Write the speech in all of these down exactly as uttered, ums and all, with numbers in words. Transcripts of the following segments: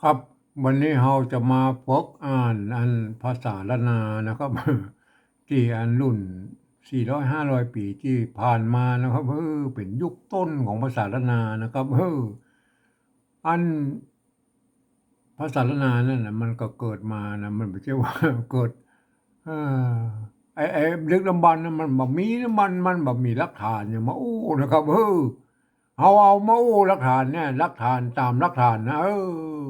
ครับ วันนี้เฮาจะมาฝึกอ่านอันภาษาล้านนานะครับ ตี้อันรุ่นสี่ร้อยห้าร้อยปี๋ตี้ผ่านมานะครับ เออ เป๋นยุคต้นของภาษาล้านนานะครับ เออ อันภาษาล้านนานั่นน่ะ มันก็เกิดมานะ มันบ่ใจ้ว่าเกิด เออ ไอ้ ไอ้ดึกดำบรรพ์น่ะ มันบ่มี มัน มันบ่มีหลักฐานหยังมาอู้นะครับ เออ เฮาเอามาอู้หลักฐานเนี่ย หลักฐานต๋ามหลักฐานนะ เออ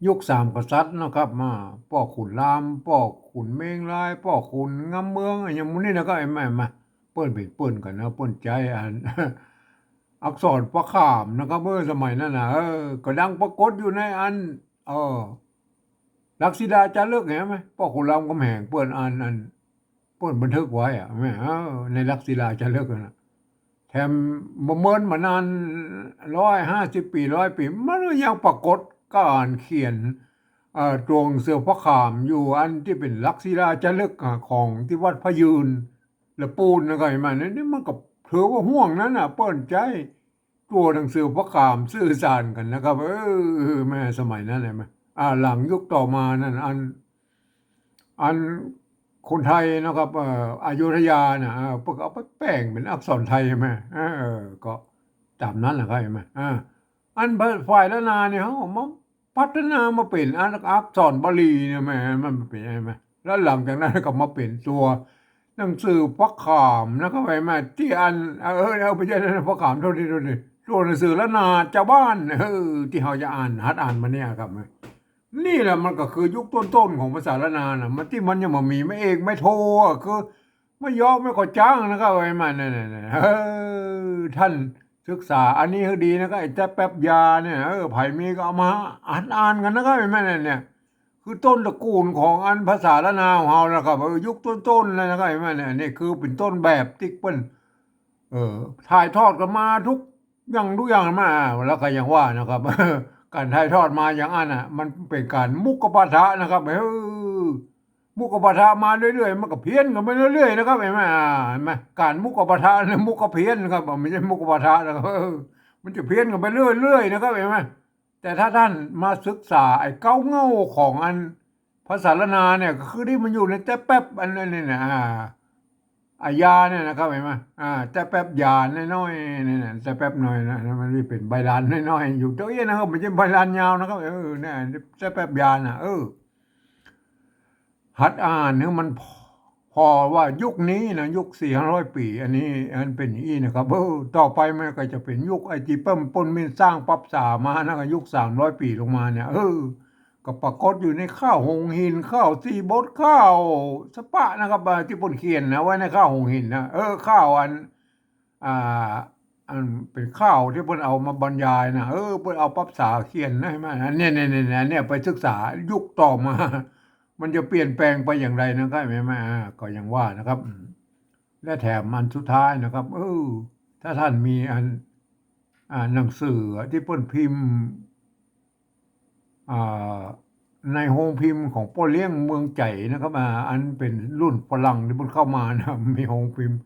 ยุคสามกษัตริย์นะครับ มา ป้อขุนราม ป้อขุนเมงราย ป้อขุนงามเมือง อะหยังหมู่นี้นะครับ เห็นก่อ เปิ้นเป๋นเปิ้นกั๋นนะ เปิ้นใจ๊อัน อักษรพระขามนะครับ เออ สมัยนั้นน่ะ เออ ก็ดังปรากฏอยู่ในอัน เออ หลักศิลาจารึก หันก่อ ป้อขุนรามคำแหง เปิ้นอัน อัน เปิ้นบันทึกไว้อะ แม่ เออ ในหลักศิลาจารึกนั่นน่ะ แถมบ่เมินมานาน ร้อยห้าสิบปี๋ ร้อยปี๋ มันก็ยังปรากฏก๋านเขียน เอ่อ ตั๋วหนังสือพระขามอยู่ อันตี้เป๋นหลักศิลาจารึกอะ ของตี้วัดพระยืน ละปูนนะครับ หันก่อ นี่ นี่มันก็ถือว่าฮ่วงนั้นน่ะ เปิ้นใจ๊ตั๋วหนังสือพระขามสื่อสารกั๋นนะครับ เออ แม่ สมัยนั้น หันก่อ อ่า หลังยุคต่อมานั่น อัน อันคนไทยนะครับ เอ่อ อยุธยาน่ะ เออ เปิ้นก็เอาไปแป๋งเป๋นอักษรไทย หันก่อ เออ ก็ต๋ามนั้นแหละครับ หันก่อ อ่า อันฝ่ายล้านนาเนี่ย เฮาก็มาพัฒนามาเป๋นอันอักษรบาลีเนี่ย แม่ มันเป๋น หันก่อ แล้วหลังจากนั้นก็มาเป๋นตั๋วหนังสือพระขามนะครับ หันก่อ ตี้อัน เออ เออ บ่ใจ้นะ พระขาม โทษที โทษที ตั๋วหนังสือล้านนาจาวบ้าน เออ ตี้เฮาจะอ่าน หัดอ่านมาเนี่ยครับ นี่แหละมันก็คือยุคต้นๆ ของภาษาล้านนาน่ะ มันตี้มันยังบ่มีไม้เอกไม้โทอะ คือไม้ยอไม้ก่อจ๊างนะครับ ไอ้มันนั่นน่ะ เออ ต้านศึกษาอันนี้หื้อดีนะครับ ไอ้แต๊แป๊บยาเนี่ย เออ ใผมีก็เอามาอ่าน อ่านกั๋นนะครับ ไอ้มันนั่นเนี่ย คือต้นตระกูลของอันภาษาล้านนาของเฮานะครับ เออ ยุคต้นๆ เลยนะครับ ไอ้มันเนี่ย นี่คือเป๋นต้นแบบตี้เปิ้น เออ ถ่ายทอดกั๋นมาทุกอย่างทุกอย่างมา แล้วก็อย่างว่านะครับ ก๋านถ่ายทอดมาอย่างอั้นน่ะ มันเป๋นก๋านมุขปะทะนะครับ เออ มุขปะทะมาเรื่อยๆ มันก็เพี้ยนกั๋นไปเรื่อยๆ นะครับ หันก่อ อ่า หันก่อ ก๋านมุขปะทะเนี่ย มุขเพี้ยนครับ บ่ใจ้มุขปะทะนะครับ เออ มันจะเพี้ยนกั๋นไปเรื่อยๆ นะครับ หันก่อ แต่ถ้าต้านมาศึกษาไอ้เก๊าเหง้าของอันภาษาล้านนาเนี่ย ก็คือตี้มันอยู่ในแต๊แป๊บอันนั้นเนี่ยนะ อ่า อะยาเนี่ยนะครับ หันก่อ อ่า แต๊แป๊บยาน้อยๆ เนี่ยนะ แต๊แป๊บน้อยนะ มันมีเป๋นใบลานน้อยๆ อยู่เต้าอี้นะครับ บ่ใจ้ใบลานยาวนะครับ เออ เนี่ย แต๊แป๊บยาน่ะ เออ หัดอ่านหื้อมันผ่อ ผ่อว่ายุคนี้นะ ยุคสี่ห้าร้อยปี๋ อันนี้ อันเป๋นอี้นะครับ เออ ต่อไปมันก็จะเป๋นยุคไอ้ตี้เปิ้น เปิ้นมีสร้างปรักษามานะ ก็ยุคสามร้อยปี๋ลงมาเนี่ย เออ ก็ปรากฏอยู่ในข่าวหงส์หิน ข่าวสีบท ข่าวสะปะนะครับ อ่า ตี้เปิ้นเขียนนะ ไว้ในข่าวหงส์หินนะ เออ ข่าวอัน อ่า อันเป๋นข่าวตี้เปิ้นเอามาบรรยายนะ เออ เปิ้นเอาปรักษาเขียนนะ หันก่อ อันเนี้ย เนี่ย เนี่ย เนี่ย เนี่ย ไปศึกษายุคต่อมา มันจะเปลี่ยนแปลงไปอย่างไรนะครับ หันก่อ อ่า ก็อย่างว่านะครับ อืม และแถมอันสุดท้ายนะครับ เออ ถ้าต้านมีอัน อ่า หนังสือตี้เปิ้นพิมพ์ อ่า ในโฮงพิมพ์ของป้อเลี้ยงเมืองไจ๋นะครับ อ่า อันเป๋นรุ่นฝรั่งตี้เปิ้นเข้ามานะ มีโฮงพิมพ์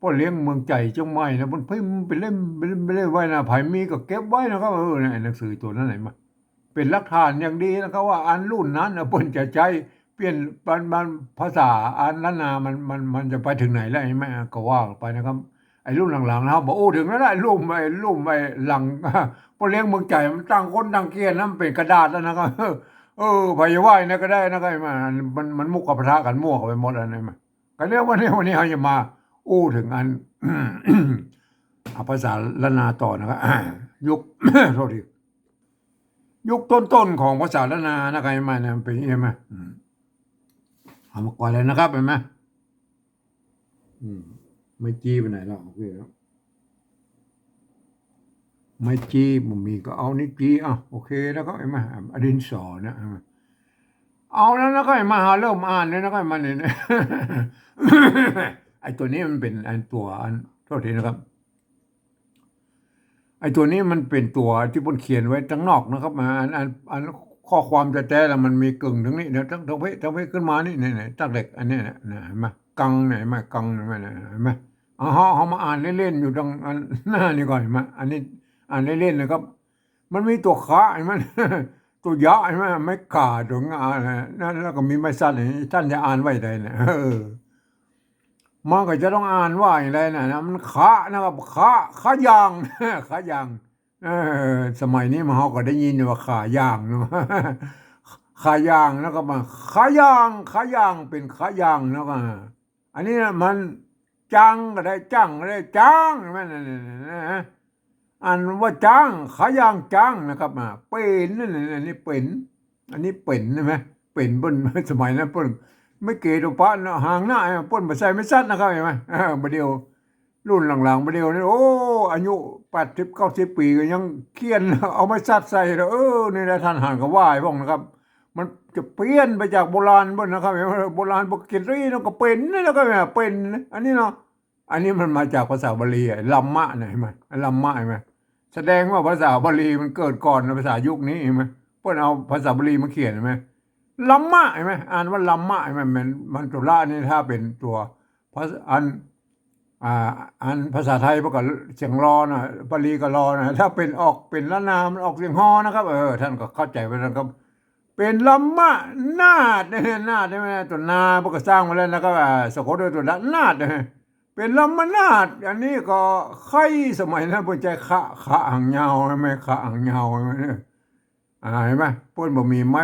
ป้อเลี้ยงเมืองไจ๋เจียงใหม่นะ เปิ้นพิมพ์เป๋นเล่ม เป๋นเล่ม เป๋นเล่มไว้นะ ใผมีก็เก็บไว้นะครับ เออ เนี่ย หนังสือตั๋วนั้นหันก่อ เป๋นหลักฐานอย่างดีนะครับ ว่าอันรุ่นนั้นน่ะ เปิ้นจะใจ๊เปลี่ยน มัน มัน ภาษาอันล้านนามัน มัน มันจะไปเถิงไหนแล้ว หันก่อ ก็ว่าไปนะครับ ไอ้รุ่นหลังๆ นะ บ่อู้เถิงแล้วนะ รุ่นไอ้ รุ่นไอ้หลัง ป้อเลี้ยงเมืองไจ๋ มันต่างคนต่างเขียนนะ มันเป๋นกระดาษแล้วนะครับ เออ ใผจะว่าอย่างนั้นก็ได้นะครับ มัน มัน มันมุขปะทะกั๋นมั่วไปหมดแล้วนะ ก็เนี่ย วันนี้ วันนี้เฮาจะมาอู้เถิงอัน อ่ะ ภาษาล้านนาต่อนะครับ ยุค โทษที ยุคต้นๆ ของภาษาล้านนานะครับ หันก่อ เนี่ย มันเป๋นอย่างนี้ หันก่อ อืม เอามาก่อนเลยนะครับ หันก่อ อืม ไม้จี้ไปไหนแล้ว โอเคแล้ว ไม้จี้บ่มีก็เอานี้จี้ อ่ะ โอเคแล้วก็ หันก่อ อ่ะ ดินสอนะ หันก่อ เอาแล้วนะครับ หันก่อ เริ่มอ่านเลยนะครับ หันก่อ เนี่ย ไอ้ตั๋วนี้มันเป๋นอันตั๋วอัน โทษทีนะครับ ไอ้ตั๋วนี้มันเป๋นตั๋วตี้เปิ้นเขียนไว้ตังนอกนะครับ อัน อัน อันข้อความแต๊ๆ แล้วมันมีกึ่งตรงนี้ เดี๋ยว ตาง ตางเพ ตางเพขึ้นมานี่ เนี่ย เนี่ย ตางเหล็กอันเนี้ยนะ หันก่อ กังเนี่ย หันก่อ กังเนี่ย หันก่อ หันก่อ เอา เฮา เฮามาอ่านเล่นๆ อยู่ตางอันหน้านี่ก่อน หันก่อ อันนี้อ่านเล่นๆ นะครับ มันมีตั๋วขะ หันก่อ ตัวยะใช่ไหม ไม้ก๋า ตัวยะนะ แล้วก็มีไม้สัตว์อย่างนี้ ต้านจะอ่านว่าอย่างใดเนี่ย เออ มันก็จะต้องอ่านว่าอย่างใดนะ นะ มันขะนะครับ ขะ ขะยาง ขะยาง เออ สมัยนี้มัน เฮาก็ได้ยินว่าขายางเนาะ ขายาง แล้วก็มา ขะยาง ขะยาง เป๋นขะยาง แล้วก็ อันนี้นะ มันจังก็ได้ จังก็ได้ จาง แม่น นั่น นั่น นั่น นั่น อ่านว่าจาง ขะยางจางนะครับ อ่า เป๋น นั่น นั่น อันนี้เป๋น อันนี้เป๋นใช่ไหม เป๋นเปิ้น สมัยนั้นเปิ้น ไม้เก๋ตัวยะเนาะ หางหน้า เปิ้นบ่ใส่ไม้สัตว์นะครับ หันก่อ เออ บ่าเดี่ยว รุ่นหลังๆ บ่าเดี่ยวนี่ โอ้ อายุแปดสิบเก้าสิบปี๋ก็ยังเขียน เอาไม้สัตว์ใส่เลย เออ นี่แหละ ต้านหันก็ว่าไอ้พวกนะครับ มันจะเปลี่ยนไปจากโบราณเปิ้นนะครับ โบราณบ่เขียนตี้เนาะ ก็เป๋นนี่นะครับ เป๋น อันนี้เนาะ อันนี้มันมาจากภาษาบาลีอะ ลัมมะเนี่ย หันก่อ ลัมมะ หันก่อ แสดงว่าภาษาบาลีมันเกิดก่อนภาษายุคนี้ หันก่อ เปิ้นเอาภาษาบาลีมาเขียน หันก่อ ลัมมะ หันก่อ อ่านว่าลัมมะ หันก่อ มัน มันตัวละนี่ถ้าเป๋นตัว ภาษา อัน อ่า อันภาษาไทยเปิ้นก็เสียงลอนะ บาลีก็ลอนะ ถ้าเป๋นออกเป๋นล้านนา มันออกเสียงฮอนะครับ เออ ต้านก็เข้าใจ๋ไว้นะครับ เป๋นลัมมะนาดเนี่ย นาดเนี่ย ตัวนาเปิ้นก็สร้างไว้แล้วนะครับ อ่า สะกดด้วยตัวละ นาดเนี่ย เป๋นลัมมะนาด อันนี้ก็ไข้ สมัยนั้นเปิ้นใจ๊ขะ ขะหางยาว หันก่อ ขะหางยาว หันก่อ อ่า หันก่อ เปิ้นบ่มีไม้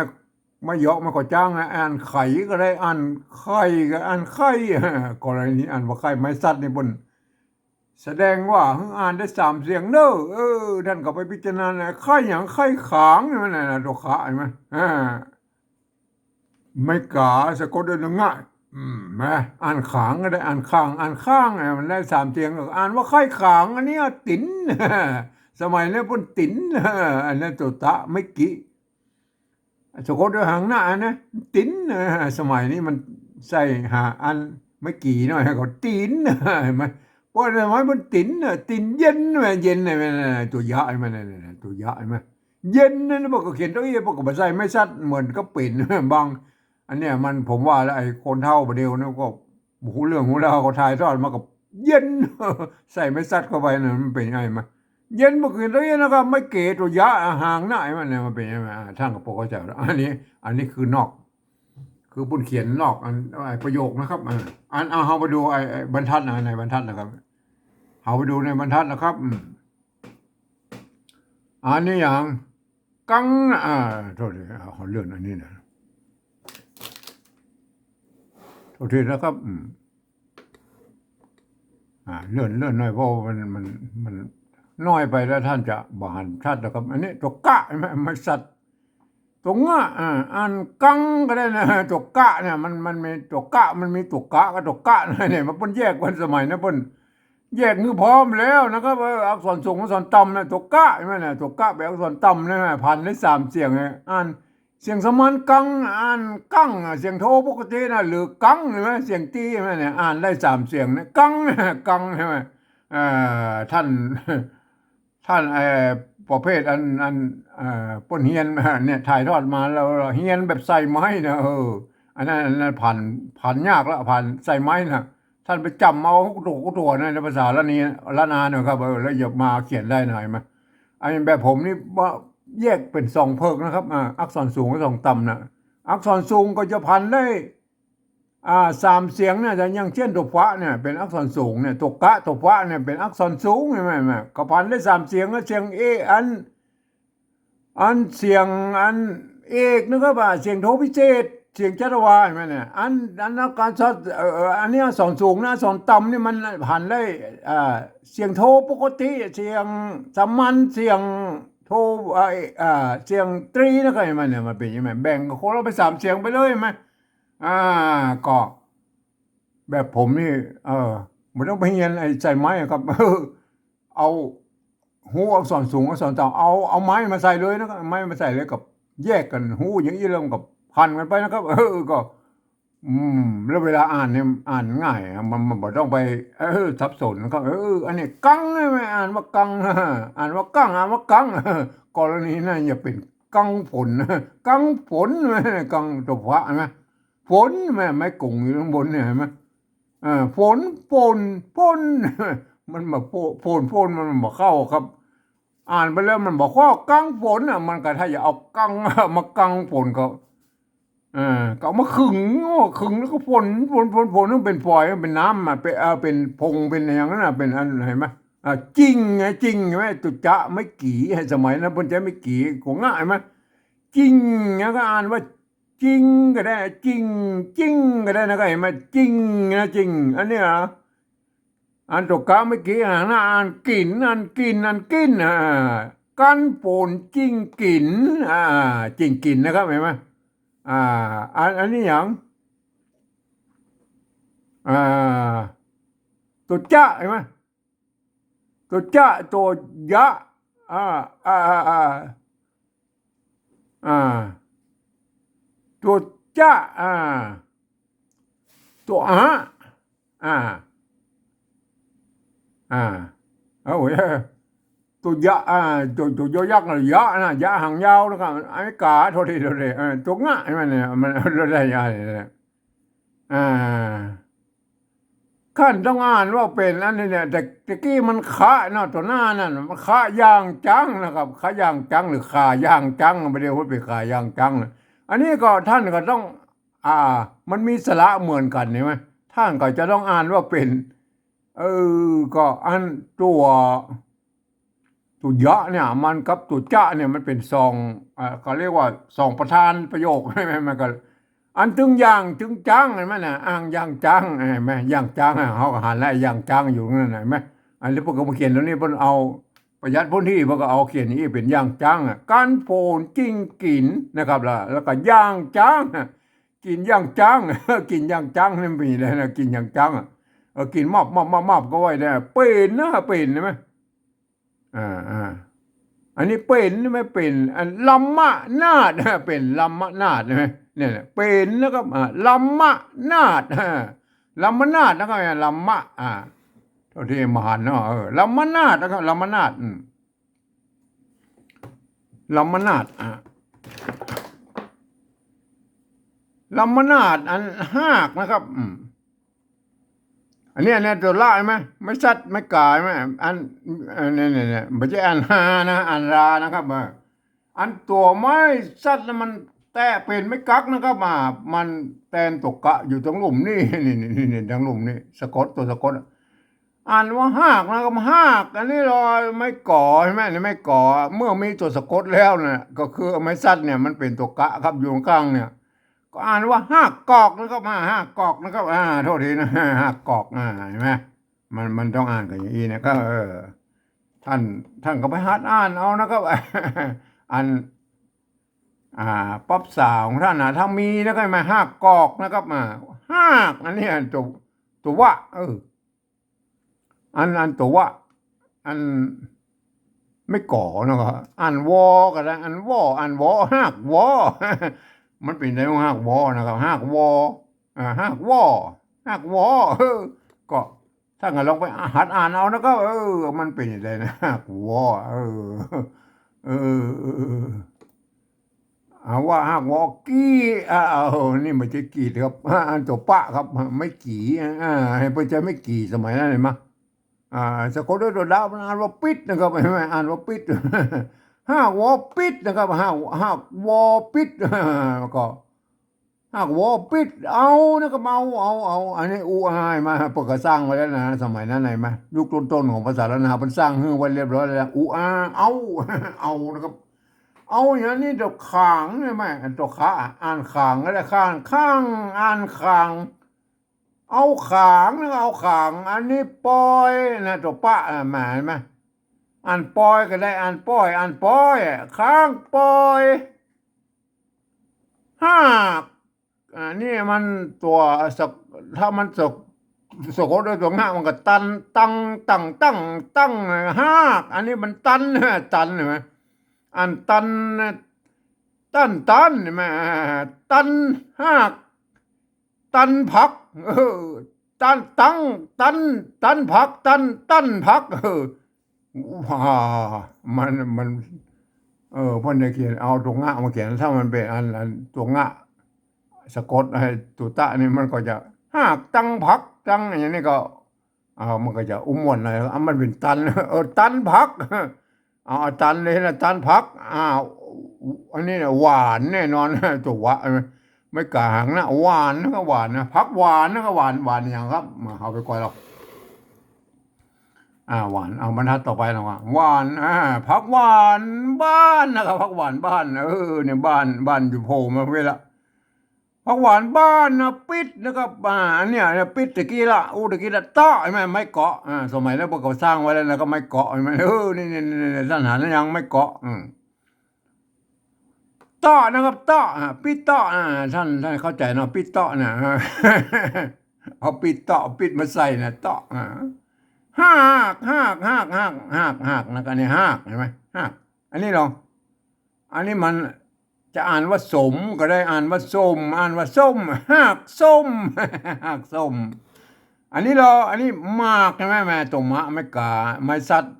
ไม้เยาะ ไม้ก็จางนะ อ่านไขก็ได้ อ่านไข่ก็อ่านไข่ กรณีอ่านว่าไข่ ไม้สัตว์นี่เปิ้นแสดงว่าหื้ออ่านได้สามเสียงเน้อ เออ ต้านก็ไปพิจารณานะ ไข่หยัง ไข่ขาง หันก่อ นั่นน่ะ ตัวขะ หันก่อ อ่า ไม้ก๋า สะกดด้วยงะ อืม นะ อ่านขางก็ได้ อ่านข้าง อ่านข้าง อ่ะ มันได้สามเสียง อ่านว่าไข่ขาง อันนี้ติ๋น สมัยนั้นเปิ้นติ๋น อันนั้นตัวตะ ไม้กิ สะกดด้วยหางหน้านะ ติ๋น เออ สมัยนี้มันใส่หาอัน ไม้กี่หน้อย ก็ติ๋น หันก่อ เปิ้นสมัยมันติ๋นน่ะ ติ๋นเย็น แม่น เย็นน่ะ แม่น ตัวยะ หันก่อ นั่นน่ะ ตัวยะ หันก่อ เย็นนั่นน่ะ เปิ้นก็เขียนตี้ เปิ้นก็บ่ใส่ไม้สัตว์ เหมือนกับเป๋น บาง อันเนี้ยมัน ผมว่าแล้ว ไอ้คนเฒ่าบ่าเดี่ยวนี่ก็บ่ฮู้เรื่องฮู้ราว ก็ถ่ายทอดมากับเย็น ใส่ไม้สัตว์เข้าไปน่ะ มันเป๋นไงมะ เย็นบ่เขียนตี้นะครับ ไม้เก๋ตัวยะ หางหน้า หันก่อ เนี่ย มันเป๋นไงมะ อ่า ต้านก็ปอเข้าใจ๋แล้ว อันนี้ อันนี้คือนอก คือเปิ้นเขียนนอก อัน ไอ้ประโยคนะครับ อ่า อัน เอา เฮาไปดูไอ้ ไอ้บรรทัดนะ ในบรรทัดนะครับ เฮาไปดูในบรรทัดนะครับ อืม อันนี้อย่าง กังนะ อ่า โทษที เอา ขอเลื่อนอันนี้นะ โทษทีนะครับ อืม อ่า เลื่อน เลื่อนหน้อย เพราะว่ามัน มัน มันน้อยไปแล้ว ต้านจะบ่หันชัดนะครับ อันนี้ตัวกะ หันก่อ ไม้สัตว์ ตัวงะ อ่า อ่านกังก็ได้นะ ตัวกะเนี่ย มัน มันมีตัวกะ มันมีตัวกะกับตัวกะนะ เนี่ย มันเปิ้นแยกเปิ้น สมัยนั้นเปิ้นแยกหื้อพร้อมแล้วนะครับ เออ อักษรสูง อักษรต่ำนะ ตัวกะ หันก่อ เนี่ย ตัวกะเป๋นอักษรต่ำนะ ผันได้สามเสียงไง อ่านเสียงสามัญกัง อ่านกัง อ่ะ เสียงโทปกตินะ หรือกัง หันก่อ เสียงตี้ หันก่อ เนี่ย อ่านได้สามเสียงนะ กัง กัง หันก่อ เอ่อ ต้าน ต้าน เอ่อ ประเภทอัน อัน เอ่อ เปิ้นเฮียน เนี่ย ถ่ายทอดมาแล้ว เฮียนแบบใส่ไม้นะ เออ อันนั้น อันนั้นผัน ผันยากละ ผันใส่ไม้นะ ต้านไปจ๋ำเอากู้ตั๋วกู้ตั๋วนะ ในภาษาล้านนา ล้านนาเนี่ยครับ เออ แล้วจะมาเขียนได้หน่อยมะ อันแบบผมนี่ว่าแยกเป๋นสองเผิกนะครับ อ่า อักษรสูงกับอักษรต่ำนะ อักษรสูงก็จะผันได้ อ่า สามเสียงเนี่ย อย่างเช่น ตัวฟะเนี่ย เป๋นอักษรสูงเนี่ย ตัวกะ ตัวฟะเนี่ย เป๋นอักษรสูง หันก่อ หันก่อ ก็ผันได้สามเสียง ก็เสียงเอ อัน อันเสียง อันเอกนะครับ อ่า เสียงโทพิเศษ เสียงชาตวา หันก่อ เนี่ย อัน อันนักการสอน เอ่อ เอ่อ อันนี้อักษรสูงนะ อักษรต่ำนี่มันผันได้ อ่า เสียงโทปกติ เสียงสามัญ เสียงโท อ่า อ่า เสียงตรีนะครับ หันก่อ เนี่ย มันเป๋นยังไง แบ่งคนละไปสามเสียงไปเลย หันก่อ อ่า ก็แบบผมนี่ เออ บ่ต้องไปเฮียนไอ้ใส่ไม้อะครับ เออ เอาฮู้อักษรสูงอักษรต่ำ เอา เอาไม้มาใส่เลยนะครับ ไม้มาใส่เลย ก็แยกกั๋นฮู้อย่างอี้ แล้วมันก็ผันกั๋นไปนะครับ เออ ก็ อืม แล้วเวลาอ่านเนี่ยอ่านง่ายอะ มัน มันบ่ต้องไป เออ สับสนนะครับ เออ อันนี้กังใช่ไหม อ่านว่ากัง อ่านว่ากัง อ่านว่ากัง กรณีนั้นอย่าเป๋นกังฝน กังฝน กังตัวฟะนะ ฝนแม่ ไม้ก๋งอยู่ข้างบนเนี่ย หันก่อ เออ ฝน ฝน ฝน มันบ่โฟ ฝน ฝน มันบ่เข้าครับ อ่านไปแล้วมันบ่ฮ้อกังฝนน่ะ มันก็ถ้าจะเอากัง มากังฝนก็ เออ ก็เอามาขึง โอ้ ขึงแล้วก็ฝน ฝน ฝน ฝน มันเป๋นฝอย มันเป๋นน้ำอะ เป๋น เอ่อ เป๋นผง เป๋นอะหยังนั้นน่ะ เป๋นอัน หันก่อ อ่า จิ่งไง จิ่ง หันก่อ ตั๋วจะไม้กี่ สมัยนั้นเปิ้นใจ๊ไม้กี่ กั๋วงะ หันก่อ จิ่ง แล้วก็อ่านว่า จิงก็ได้ จิ่ง จิ่งก็ได้นะ ก็หันก่อ จิ่งนะ จิ่ง อันเนี้ย อันตั๋วกะไม้กี่ อ่านนะ อ่านกิ๋น อ่านกิ๋น อ่านกิ๋น อ่า กังฝนจิ่งกิ๋น อ่า จิ่งกิ๋นนะครับ หันก่อ อ่า อัน อันนี้หยัง อ่า ตั๋วจะ หันก่อ ตั๋วจะ ตั๋วยะ อ่า อ่า อ่า อ่า อ่า ตั๋วจะ อ่า ตั๋วอะ อ่า อ่า เอาเว้ย ตั๋วยะ อ่า ตั๋ว ตั๋วยอยักษ์นะ ยะนะ ยะหางยาวนะครับ ไอ้กา โทษที โทษที เออ ตั๋วงะ หันก่อ เนี่ย มัน เราได้ยะเนี่ย อ่า คันต้องอ่านว่าเป๋นอันนี้เนี่ย แต่ ตะกี้มันคะเนาะ ตั๋วหน้านั่น มันคะย่างจังนะครับ คะย่างจัง หรือข่าย่างจัง บ่ได้ว่าเป๋นข่าย่างจังนะ อันนี้ก็ต้านก็ต้อง อ่า มันมีสระเหมือนกั๋นใช่ไหม ต้านก็จะต้องอ่านว่าเป๋น เออ ก็อันตั๋ว ตั๋วยะเนี่ย มันกับตั๋วจะเนี่ย มันเป๋นสอง อ่า เขาเรียกว่าสองประธานประโยค ใช่ไหม มันก็ อันตึงย่างตึงจัง หันก่อนะ อ่างย่างจัง หันก่อ ย่างจังอะ เฮาก็หันแล้ว ย่างจังอยู่นั่นน่ะ หันก่อ อันนี้เปิ้นก็มาเขียนตรงนี้ เปิ้นเอาประหยัดพื้นที่ เปิ้นก็เอาเขียนอี้เป๋นย่างจังอะ กังฝนจิ่งกิ๋นนะครับ แล้ว แล้วก็ย่างจังอะ กิ๋นย่างจัง กิ๋นย่างจังนี่มีแล้วนะ กิ๋นย่างจังอะ เออ กิ๋นมับมับมับมับก็ว่าได้ เป๋นนะ เป๋น หันก่อ อ่า อ่า อันนี้เป๋น ไม่เป๋น อันลำมะนาด เป๋นลำมะนาด ใช่ไหม เนี่ยแหละ เป๋นนะครับ อ่า ลำมะนาด อ่า ลำมะนาดนะครับ ลำมะ อ่า โทษที บ่หันเนาะ เออ ลำมะนาดนะครับ ลำมะนาด อืม ลำมะนาด อ่า ลำมะนาด อันฮากนะครับ อืม อันนี้ อันนี้ตั๋วละหันก่อ ไม้สัตว์ ไม้ก๋าหันก่อ อัน อันนี้ เนี่ย เนี่ย บ่ใจ้อันฮานะ อันรานะครับ เออ อันตั๋วไม้สัตว์น่ะมันแต๊เป๋นไม้กั๊กนะครับ อ่า มันแตนตั๋วกะอยู่ตังลุ่มนี่ นี่ นี่ นี่ นี่ ตังลุ่มนี่ สะกด ตั๋วสะกดอะ อ่านว่าฮากนะครับ ฮาก อันนี้ลอยไม้ก๋อหันก่อ นี่ไม้ก๋อ เมื่อมีตั๋วสะกดแล้วน่ะ ก็คือไม้สัตว์เนี่ยมันเป๋นตั๋วกะครับ อยู่ข้างๆ เนี่ย ก็อ่านว่าฮากกอกนะครับ อ่า ฮากกอกนะครับ อ่า โทษทีนะ ฮากกอก อ่า หันก่อ มัน มันต้องอ่านกั๋นอย่างอี้นะครับ เออ ต้าน ต้านก็ไปหัดอ่านเอานะครับ อัน อ่า ปรับภาษาของต้านนะ ถ้ามีนะครับ มาฮากกอกนะครับ อ่า ฮาก อันนี้อันตั๋ว ตั๋ววะ เออ อัน อันตั๋ววะ อันไม้ก๋อนะครับ อ่านวอก็ได้ อ่านวอ อ่านวอ ฮากวอ มันเป๋นได้ฮากวอนะครับ ฮากวอ อ่า ฮากวอ ฮากวอ เออ ก็ ต้านก็ลองไปหัดอ่านเอานะครับ เออ มันเป๋นอย่างใดนะ ฮากวอ เออ เออ เออ เอาว่าฮากวอกี้ อ่า เอา นี่บ่ใจ้กีดครับ อ่า อันตั๋วปะครับ ไม้กี่ อ่า หันก่อ ใจ้ไม้กี่สมัยนั้นหันก่อ อ่า สะกดด้วยตั๋วดา มันอ่านว่าปิ๊ดนะครับ หันก่อ อ่านว่าปิ๊ด ฮากวอปิ๊ดนะครับ ฮาก ฮากวอปิ๊ด ก็ ฮากวอปิ๊ด เอานะครับ เอา เอา เอา อันนี้ อูอา หันก่อ เปิ้นก็สร้างไว้แล้วนะ สมัยนั้นหันก่อ ยุคต้นๆ ของภาษาล้านนา เปิ้นสร้างหื้อไว้เรียบร้อยแล้ว อูอา เอา เอานะครับ เอาอย่างนี้ตั๋วขางหันก่อ ตั๋วขา อ่านขางก็ได้ ข้าง ข้าง อ่านขาง เอาขางนะ เอาขาง อันนี้ปอยนะ ตั๋วปะนะ หันก่อ อ่านปอยก็ได้ อ่านปอย อ่านปอยอะ ขางปอย ฮาก อันนี้มันตั๋วสะ ถ้ามันสะ สะกดด้วยตั๋วงะ มันก็ตัน ตัง ตัง ตัง ตัง ฮาก อันนี้มันตัน ตัน หันก่อ อันตัน ตัน ตัน หันก่อ ตัน ฮาก ตันผัก เออ ตัน ตัง ตัน ตันผัก ตัน ตันผัก เออ ว้า มัน มัน เออ เปิ้นได้เขียน เอาตั๋วงะมาเขียน ถ้ามันเป๋นอัน อันตั๋วงะ สะกดไอ้ตั๋วตะนี่มันก็จะ ฮาก ตังผัก ตัง อย่างนี้ก็ เอา มันก็จะอู้ม่วนหน่อย เอา มันเป๋นตัน เออ ตันผัก เอา อาตันเลยนะ อาตันผัก อ้าว อันนี้นะหวานแน่นอน ตัววะ ไม้ก๋าหางนะ หวานนะ ก็หวานนะ ผักหวานนะ ก็หวาน หวานอย่างครับ มา เอาไปก่อนหรอก อ่า หวาน เอาบรรทัดต่อไปนะว่า หวาน อ่า ผักหวานบ้านนะครับ ผักหวานบ้าน เออ เนี่ย บ้าน บ้านอยู่โผล่มาเวละ ผักหวานบ้านนะ ปิ๊ดนะครับ อ่า อันเนี้ยเนี่ย ปิ๊ดตะกี้ละ อู้ ตะกี้ละ เตาะ เห็นไหม ไม้เกาะ อ่า สมัยนั้นพวกเขาสร้างไว้แล้วนะ ก็ไม้เกาะ เห็นไหม เออ นี่ นี่ นี่ นี่ ท่านหันหรือยัง ไม้เกาะ อืม เตาะนะครับ เตาะ อ่า ปิ๊ดเตาะ อ่า ท่าน ท่านเข้าใจเนาะ ปิ๊ดเตาะนะ เอาปิ๊ดเตาะ ปิ๊ดมาใส่นะ เตาะ อ่า ฮาก ฮาก ฮาก ฮาก ฮาก ฮาก นะครับ เนี่ย ฮาก เห็นไหม ฮาก อันนี้ลอง อันนี้มันจะอ่านว่าสมก็ได้ อ่านว่าส้ม อ่านว่าส้ม ฮากส้ม ฮากส้ม อันนี้ลอ อันนี้หมาก ใช่ไหม แม่ ตัวมะ ไม้ก๋า ไม้สัตว์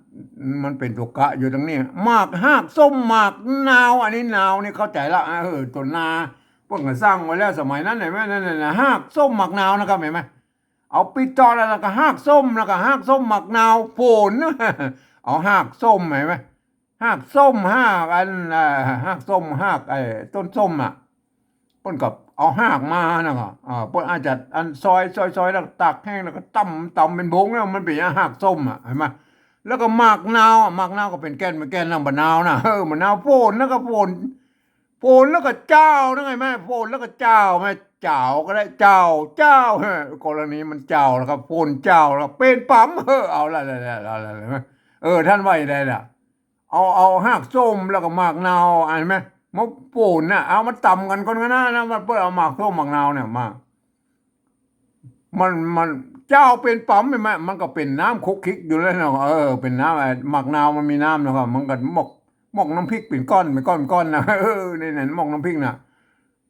มันเป๋นตัวกะอยู่ตรงนี้ หมาก ฮากส้ม หมากนาว อันนี้นาวนี่เข้าใจละ เออ ตัวนา เปิ้นก็สร้างไว้แล้วสมัยนั้น เห็นไหม นั่นน่ะ ฮากส้ม หมากนาวนะครับ เห็นไหม เอาปิ๊ดเตาะแล้ว แล้วก็ฮากส้ม แล้วก็ฮากส้ม หมากนาว โผล่น เอาฮากส้ม เห็นไหม ฮากส้ม ฮากอัน อ่า ฮากส้ม ฮากไอ้ต้นส้มน่ะ เปิ้นก็เอาฮากมานะก็ อ่า เปิ้นอาจจะอันซอย ซอย ซอย แล้วตากแห้ง แล้วก็ตำ ตำเป๋นผง แล้วมันเป๋นฮากส้มอ่ะ หันก่อ แล้วก็หมากนาวอ่ะ หมากนาวก็เป๋นแก่น เป๋นแก่นน้ำมะนาวนะ เออ มะนาว โผล่น แล้วก็โผล่น โผล่น แล้วก็เจ้านะ หันก่อ โผล่น แล้วก็เจ้า แม่ เจ้าก็ได้ เจ้า เจ้า เออ กรณีมันเจ้าแล้วครับ โผล่นเจ้าแล้ว เป๋นป๋ำ เออ เอาละ ละ ละ ละ ละ เออ ท่านว่าจะไดล่ะ เอา เอาฮากส้มแล้วก็หมากนาว หันก่อ มาโผล่นน่ะ เอามาตำกั๋นก่อนนะ นะ มันเปิ้นเอาหมากส้มหมากนาวเนี่ยมา มัน มัน เจ้าเป๋นป๋ำ หันก่อ มันก็เป๋นน้ำคลุกคลิกอยู่แล้วเนาะ เออ เป๋นน้ำ ไอ้หมากนาวมันมีน้ำนะครับ มันก็หมก หมกน้ำพริกเป๋นก้อน เป๋นก้อน เป๋นก้อนนะ เออ นี่ นี่ หมกน้ำพริกน่ะ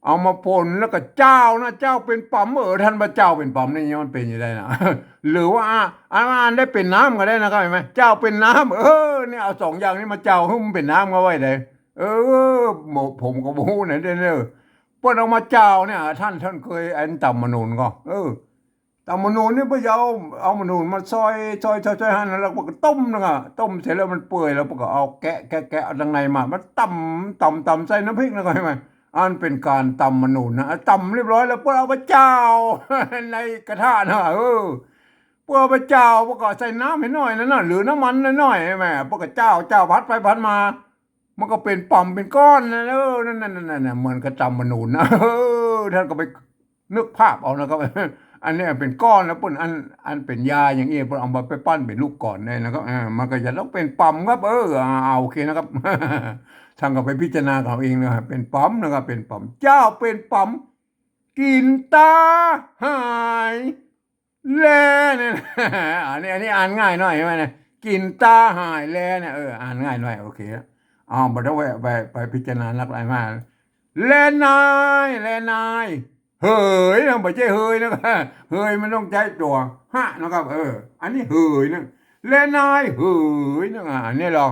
เอามาโผล่นแล้วก็เจ้านะ เจ้าเป๋นป๋ำ เออ ท่านว่าเจ้าเป๋นป๋ำนี่มันเป๋นจะไดนะ หรือว่าอ่ะ อ่านได้เป๋นน้ำก็ได้นะครับ หันก่อ เจ้าเป๋นน้ำ เออ เนี่ย เอาสองอย่างนี้มาเจ้า หื้อมันเป๋นน้ำก็ว่าได้ เออ ผมก็บ่ฮู้นะเด้อ เปิ้นเอามาเจ้าเนี่ย ท่าน ท่านเคยอันต๋ำมะนูนก่อ เออ ต๋ำมะนูนนี่เปิ้นจะเอา เอามะนูนมาซอย ซอย ซอย ซอยหั่น แล้วก็ต้มนะก็ ต้มเสร็จแล้วมันเปื่อย แล้วเปิ้นก็เอาแกะ แกะ แกะเอาตังในมา มาต๋ำ ต๋ำ ต๋ำใส่น้ำพริกนะก็ หันก่อ อันเป๋นก๋านต๋ำมะนูนนะ ต๋ำเรียบร้อยแล้วเปิ้นเอาไปเจ้า ในกระทะนะ เออ เปิ้นเอาไปเจ้า เปิ้นก็ใส่น้ำหื้อหน่อยนั่นน่ะ หรือน้ำมันหน่อยๆ หันก่อ เปิ้นก็เจ้า เจ้า ผัดไปผัดมา มันก็เป๋นป๋ำเป๋นก้อนนะ เออ นั่น นั่น นั่น นั่น เหมือนกับต๋ำมะนูนนะ เออ ท่านก็ไปนึกภาพเอานะครับ อันเนี้ยเป๋นก้อนแล้วเปิ้นอัน อันเป๋นยาอย่างอี้ เปิ้นเอามาไปปั้นเป๋นลูกก้อนได้นะครับ อ่า มันก็จะต้องเป๋นป๋ำครับ เออ อ่า โอเคนะครับ ท่านก็ไปพิจารณาเอาเองนะ เป๋นป๋ำนะครับ เป๋นป๋ำ เจ้าเป๋นป๋ำ กิ๋นต๋าหาย แลเนี่ย อันนี้ อันนี้อ่านง่ายหน่อยใช่ไหมเนี่ย กิ๋นต๋าหายแลเนี่ย เออ อ่านง่ายหน่อย โอเค เอา บ่ต้องไป ไป ไปพิจารณานักหลายมาก แลนาย แลนาย เหยนะ บ่ใจ้เฮยนะ เหยมันต้องใจ๊ตั๋วฮะนะครับ เออ อันนี้เหยนะ แลนาย เหยนะ อ่ะ อันนี้ลอ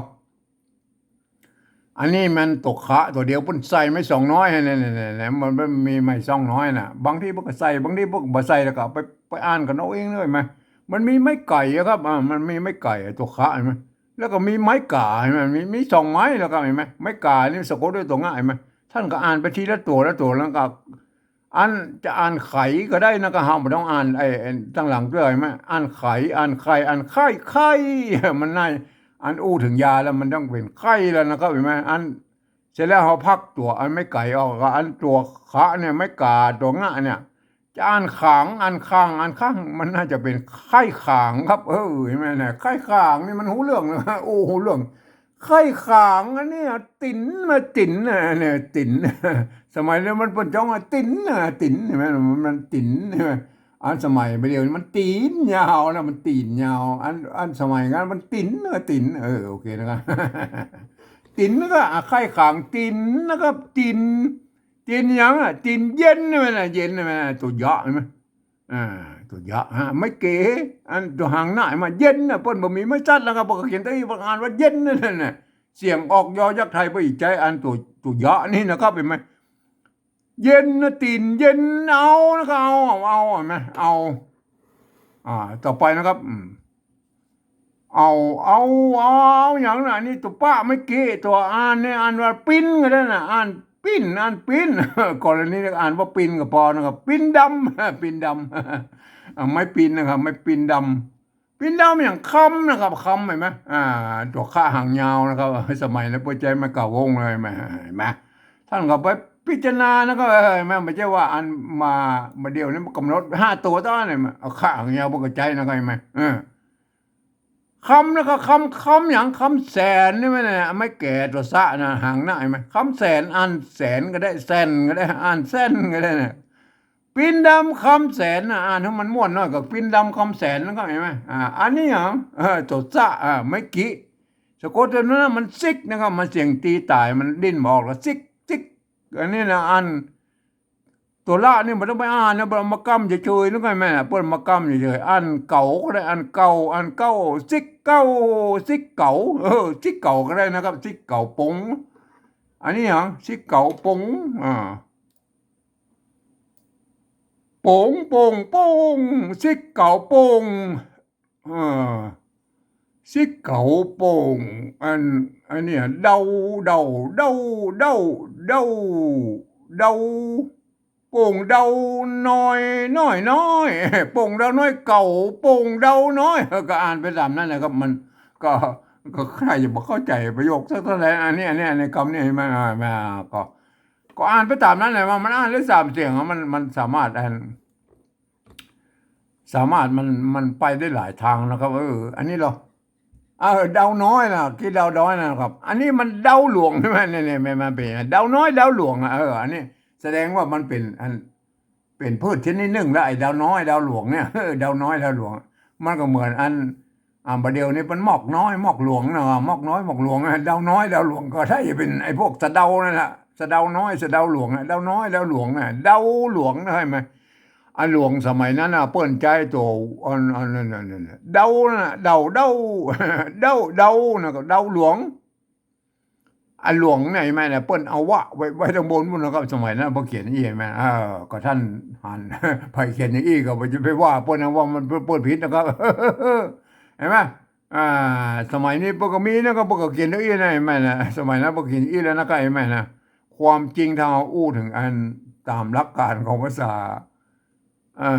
อันนี้มันตั๋วขะตั๋วเดียว เปิ้นใส่ไม้สองน้อย เนี่ย เนี่ย เนี่ย เนี่ย มัน มันมีไม้สองน้อยน่ะ บางทีเปิ้นก็ใส่ บางทีเปิ้นก็บ่ใส่ แล้วก็ไป ไปอ่านกั๋นเอาเองเลย หันก่อ มันมีไม้ไก่อะครับ อ่า มันมีไม้ไก่อะ ตั๋วขะ หันก่อ แล้วก็มีไม้ก๋า หันก่อ มี มีสองไม้แล้วครับ หันก่อ ไม้ก๋านี่สะกดด้วยตั๋วงะ หันก่อ ท่านก็อ่านไปทีละตั๋วละตั๋ว แล้วก็ อันจะอ่านไขก็ได้นะ ก็เฮาบ่ต้องอ่านไอ้ ไอ้ตังหลังเตื้อ หันก่อ อ่านไข อ่านไข่ อ่านไข้ ไข้ มันง่าย อันอู้เถิงยาแล้วมันต้องเป๋นไข้แล้วนะครับ หันก่อ อัน เสร็จแล้วเฮาพักตั๋วอันไม้ไก่ออก ก็อันตั๋วขะเนี่ย ไม้ก๋า ตั๋วงะเนี่ย จะอ่านขาง อ่านขาง อ่านข้าง มันน่าจะเป๋นไข้ขางครับ เออ หันก่อ เนี่ย ไข้ขางนี่มันฮู้เรื่องนะ โอ้ ฮู้เรื่อง ไข้ขาง อันนี้อะ ตี๋น มาตี๋นนะ เนี่ย ตี๋น สมัยนี้มันเปิ้นจ้องอะ ตี๋นนะ ตี๋น หันก่อ มัน มันตี๋น หันก่อ อันสมัยบ่าเดี่ยวนี้มันตี๋นยาวนะ มันตี๋นยาว อัน อันสมัยนั้นมันตี๋น เออ ตี๋น เออ โอเคนะครับ ตี๋นก็ อ่ะ ไข้ขาง ตี๋นนะครับ ตี๋น ตี๋นหยังอะ ตี๋นเย็นนี่แม่นน่ะ เย็นนี่แม่นน่ะ ตั๋วยะหันก่อ อ่า ตั๋วยะฮะ ไม้เก๋ อันตั๋วหางหน้าหันก่อ เย็นน่ะ เปิ้นบ่มีไม้สัตว์แล้วก็ เปิ้นก็เขียนตะอี้ เปิ้นอ่านว่าเย็นนั่นน่ะ เสียงออกยอยักษ์ไทยไปอีก ใจ๊อันตั๋ว ตั๋วยะนี่นะครับ หันก่อ เย็นนะ ตี๋นเย็น เอานะ ก็เอา เอา เอา หันก่อ เอา อ่า ต่อไปนะครับ อืม เอา เอา เอา เอา อย่างนั้น อันนี้ตั๋วปะเมื่อกี้ ตั๋วอ่านเนี่ย อ่านว่าปิ้นก็ได้นะ อ่านปิ้น อ่านปิ้น กรณีนี้อ่านว่าปิ้นก็ปอนะครับ ปิ้นดำ ปิ้นดำ อ่า ไม้ปิ้นนะครับ ไม้ปิ้นดำ ปิ้นดำอย่างคำนะครับ คำ หันก่อ อ่า ตั๋วคะหางยาวนะครับ สมัยนั้นเปิ้นใจ๊ไม้เก่าวงเลย หันก่อ หันก่อ ต้านก็ไปพิจารณานะครับ หันก่อ บ่ใจ้ว่าอันมา บ่าเดี่ยวนี้มันก๋ำหนดห้าตั๋วเต้านั้น หันก่อ เอาคะหางยาวเปิ้นก็ใจ๊นะครับ หันก่อ เออ คำ แล้วก็คำ คำอย่าง คำแสนนี่แม่นนะ ไม้แก่ตั๋วสะนะ หางหน้า หันก่อ คำแสน อ่านแสนก็ได้ แสนก็ได้ อ่านแสนก็ได้นะ ปิ้นดำคำแสนนะ อ่านหื้อมันม่วนหน้อยก็ปิ้นดำคำแสนนะครับ หันก่อ อ่า อันนี้อย่าง เออ ตั๋วสะ อ่า ไม้กิ สะกดตั๋วนั้นนะ มันซิกนะครับ มันเสียงตี๋ต๋าย มันดิ้นบ่ออกแล้ว ซิก ซิก อันนี้นะ อ่าน ตั๋วละนี่บ่ต้องไปอ่านนะ บ่เอามาก้ำเฉยๆ นึกไงแม่น่ะ เปิ้นมาก้ำเฉยๆ อ่านเก๋าก็ได้ อ่านเก่า อ่านเก้า ซิกเก้า ซิกเก๋า เออ ซิกเก๋าก็ได้นะครับ ซิกเก๋าปง อันนี้หยัง ซิกเก๋าปง อ่า ปง ปง ปง ซิกเก๋าปง เออ ซิกเก๋าโป่ง อัน อันเนี้ย เดา เดา เดา เดา เดา เดา โป่งเดาน้อย น้อย น้อย โป่งเดาน้อยเก๋า โป่งเดาน้อย ก็อ่านไปต๋ามนั้นนะครับ มันก็ ก็ใครจะบ่เข้าใจ๋ประโยคสักเต้าใด อันนี้ อันนี้ อันนี้ กำนี้ หันก่อ อ่า มา ก็ ก็อ่านไปต๋ามนั้นแหละ ว่ามันอ่านได้สามเสียงอะ มัน มันสามารถ อัน สามารถมัน มันไปได้หลายตางนะครับ เออ อันนี้เหรอ เออ เดาน้อยนะ ขี้เดาน้อยนะครับ อันนี้มันเดาหลวงใช่ไหม เนี่ย เนี่ย มัน มันเป๋นเดาน้อย เดาหลวงอะ เออ อันนี้แสดงว่ามันเป๋นอัน เป๋นพืชชนิดนึ่งแล้ว ไอ้เดาน้อย เดาหลวงเนี่ย เออ เดาน้อย เดาหลวง มันก็เหมือนอัน อ่า บ่าเดี่ยวนี้เปิ้นหมอกน้อย หมอกหลวงนะ หมอกน้อย หมอกหลวงนะ เดาน้อย เดาหลวงก็ได้ จะเป๋นไอ้พวกสะเดานั่นแหละ สะเดาน้อย สะเดาหลวงนะ เดาน้อย เดาหลวงนะ เดาหลวงนะ หันก่อ อันหลวงสมัยนั้นน่ะ เปิ้นใจ๊ตั๋ว อัน อันนั้นน่ะ เดาน่ะ เดา เดา เดา เดาน่ะ ก็เดาหลวง อันหลวงเนี่ย หันก่อ เนี่ย เปิ้นเอาวะไว้ ไว้ตางบนปู้นนะครับ สมัยนั้นเปิ้นเขียนอี้ หันก่อ เออ ก็ต้านหัน ใผเขียนอย่างอี้ก็บ่จะไปว่าเปิ้นนะ ว่ามัน เปิ้นผิดนะครับ หันก่อ อ่า สมัยนี้เปิ้นก็มีนะครับ เปิ้นก็เขียนอย่างอี้นะ หันก่อ สมัยนั้นเปิ้นเขียนอี้แล้วนะครับ หันก่อ ความจริงถ้าเฮาอู้เถิงอันต๋ามหลักก๋านของภาษา อ่า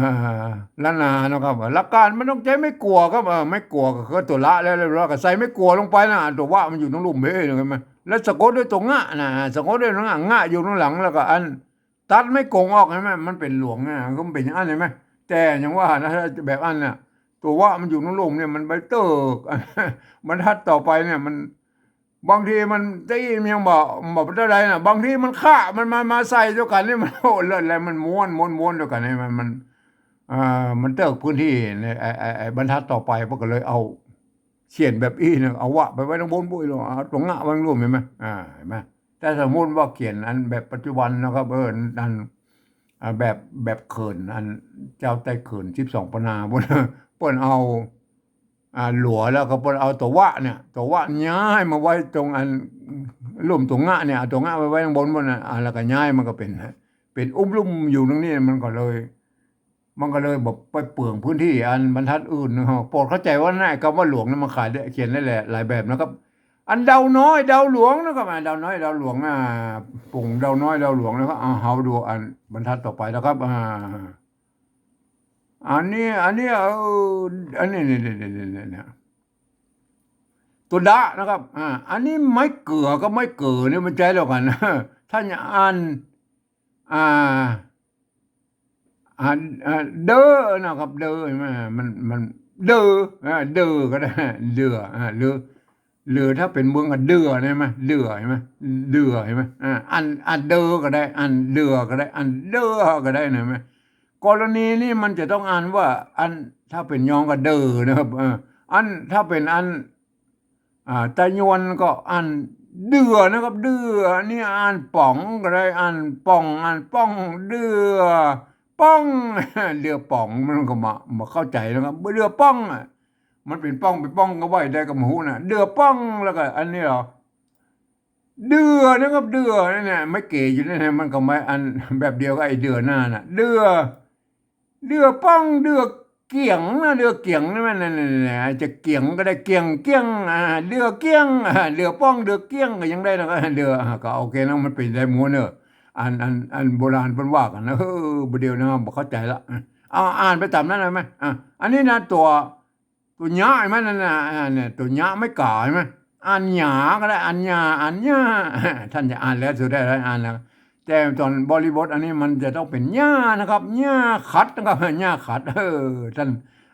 ล้านนานะครับ หลักก๋านมันต้องใจ๊ไม้กั๋วครับ เออ ไม้กั๋วก็คือตั๋วละแล้ว แล้วก็ใส่ไม้กั๋วลงไปนะ ตั๋ววะมันอยู่ตางลุ่มเบ้ย หันก่อ แล้วสะกดด้วยตั๋วงะนะ สะกดด้วยตั๋วงะ งะอยู่ตางหลัง แล้วก็อันตัดไม้กงออก หันก่อ มันเป๋นหลวงนะ ก็มันเป๋นอย่างอั้น หันก่อ แต่อย่างว่านะ แบบอั้นน่ะ ตั๋ววะมันอยู่ตางลุ่มเนี่ย มันไปเติก บรรทัดต่อไปเนี่ย มัน บางทีมันจะอี้มันยังบ่ บ่เต้าใดนะ บางทีมันคะ มันมา มาใส่ตวยกั๋นนี่ มัน โอ้ เลิศแล้ว มันม้วน ม้วน ม้วนตวยกั๋นนี่ มัน มัน อ่า มันเติกพื้นที่เนี่ย ไอ้ ไอ้ ไอ้บรรทัดต่อไปเปิ้นก็เลยเอา เขียนแบบอี้เนี่ย เอาวะไปไว้ตางบนปุ้ย แล้วเอาตั๋วงะไว้ตางลุ่ม หันก่อ อ่า หันก่อ แต่สมมุติว่าเขียนอันแบบปัจจุบันนะครับ เออ อัน อ่า แบบ แบบเขิน อันเจ้าใต้เขินสิบสองปันนา เปิ้น เปิ้นเอา อ่า หลัวแล้วก็เปิ้นเอาตั๋ววะเนี่ย ตั๋ววะย้ายมาไว้ตางอันลุ่มตั๋วงะเนี่ย เอาตั๋วงะไปไว้ตางบนปู้นนะ อ่า แล้วก็ย้ายมันก็เป๋น เป๋นอุ้มลุ่มอยู่ตางนี้ มันก็เลย มันก็เลยแบบไปเปลืองพื้นที่อันบรรทัดอื่นนะครับ โปรดเข้าใจ๋ว่าในกำว่าหลวงเนี่ยมันขายได้ เขียนได้หลาย หลายแบบนะครับ อันเดาน้อยเดาหลวงนะครับ อ่า เดาน้อยเดาหลวง อ่า โป่งเดาน้อยเดาหลวงนะครับ อ่า เฮาดูอันบรรทัดต่อไปนะครับ อ่า อันนี้ อันนี้ เออ อันนี้ นี่ นี่ ตั๋วดะนะครับ อ่า อันนี้ไม้เกือกับไม้เก๋อเนี่ยมันใจ๊เดียวกั๋น ถ้าจะอ่าน อ่า อ่า อ่า เด้อนะครับ เด้อ หันก่อ มัน มัน เด้อ อ่า เด้อก็ได้ เด้อ อ่า เด้อ เด้อ ถ้าเป๋นเมืองก็เด้อ หันก่อ เด้อ หันก่อ เด้อ หันก่อ อ่า อัน อันเด้อก็ได้ อันเด้อก็ได้ อันเด้อก็ได้ หันก่อ กรณีนี้มันจะต้องอ่านว่า อัน ถ้าเป๋นยองก็เด้อนะครับ เออ อัน ถ้าเป๋นอัน อ่า ตะยวนก็อ่านเดื่อนะครับ เดื่อ อันนี้อ่านป๋องก็ได้ อ่านป่อง อ่านป้อง เดื่อ ป้อง เดื่อป๋อง มันก็บ่ บ่เข้าใจ๋นะครับ เดื่อป้องอะ มันเป๋นป้อง เป๋นป้องก็ว่าได้ก็บ่ฮู้นะ เดื่อป้อง แล้วก็อันนี้เหรอ เดื่อนะครับ เดื่อนั่นน่ะ ไม้เก๋ออยู่นั่นน่ะ มันก็ไม้อันแบบเดียวกับไอ้เดื่อหน้าน่ะ เดื่อ เดื่อป้อง เดื่อ เกี่ยงนะ เรือเกี่ยงนะ นั่น นั่น นั่น นั่น อาจจะเกี่ยงก็ได้ เกี่ยง เกี้ยง อ่า เรือเกี้ยง อ่า เรือป้อง เรือเกี้ยงก็ยังได้นะ ก็เรือ อ่า ก็โอเคนะ มันเป๋นได้หมดเนอะ อัน อัน อันโบราณเปิ้นว่ากั๋นนะ เออ บ่าเดี่ยวนะ บ่เข้าใจ๋ละ เอา อ่านไปต๋ามนั้นเลยไหม อ่ะ อันนี้นะ ตั๋ว ตั๋วเยียะเห็นไหม นั่นน่ะ อ่า เนี่ย ตั๋วเยียะไม้ก๋าเห็นไหม อ่านหยาก็ได้ อ่านหยา อ่านหยา ต้านจะอ่านแล้ว สุดท้ายแล้วอ่านแล้ว แต่ต๋อนบริบทอันนี้มันจะต้องเป๋นหญ้านะครับ หญ้าขัดนะครับ หญ้าขัด เออ ต้าน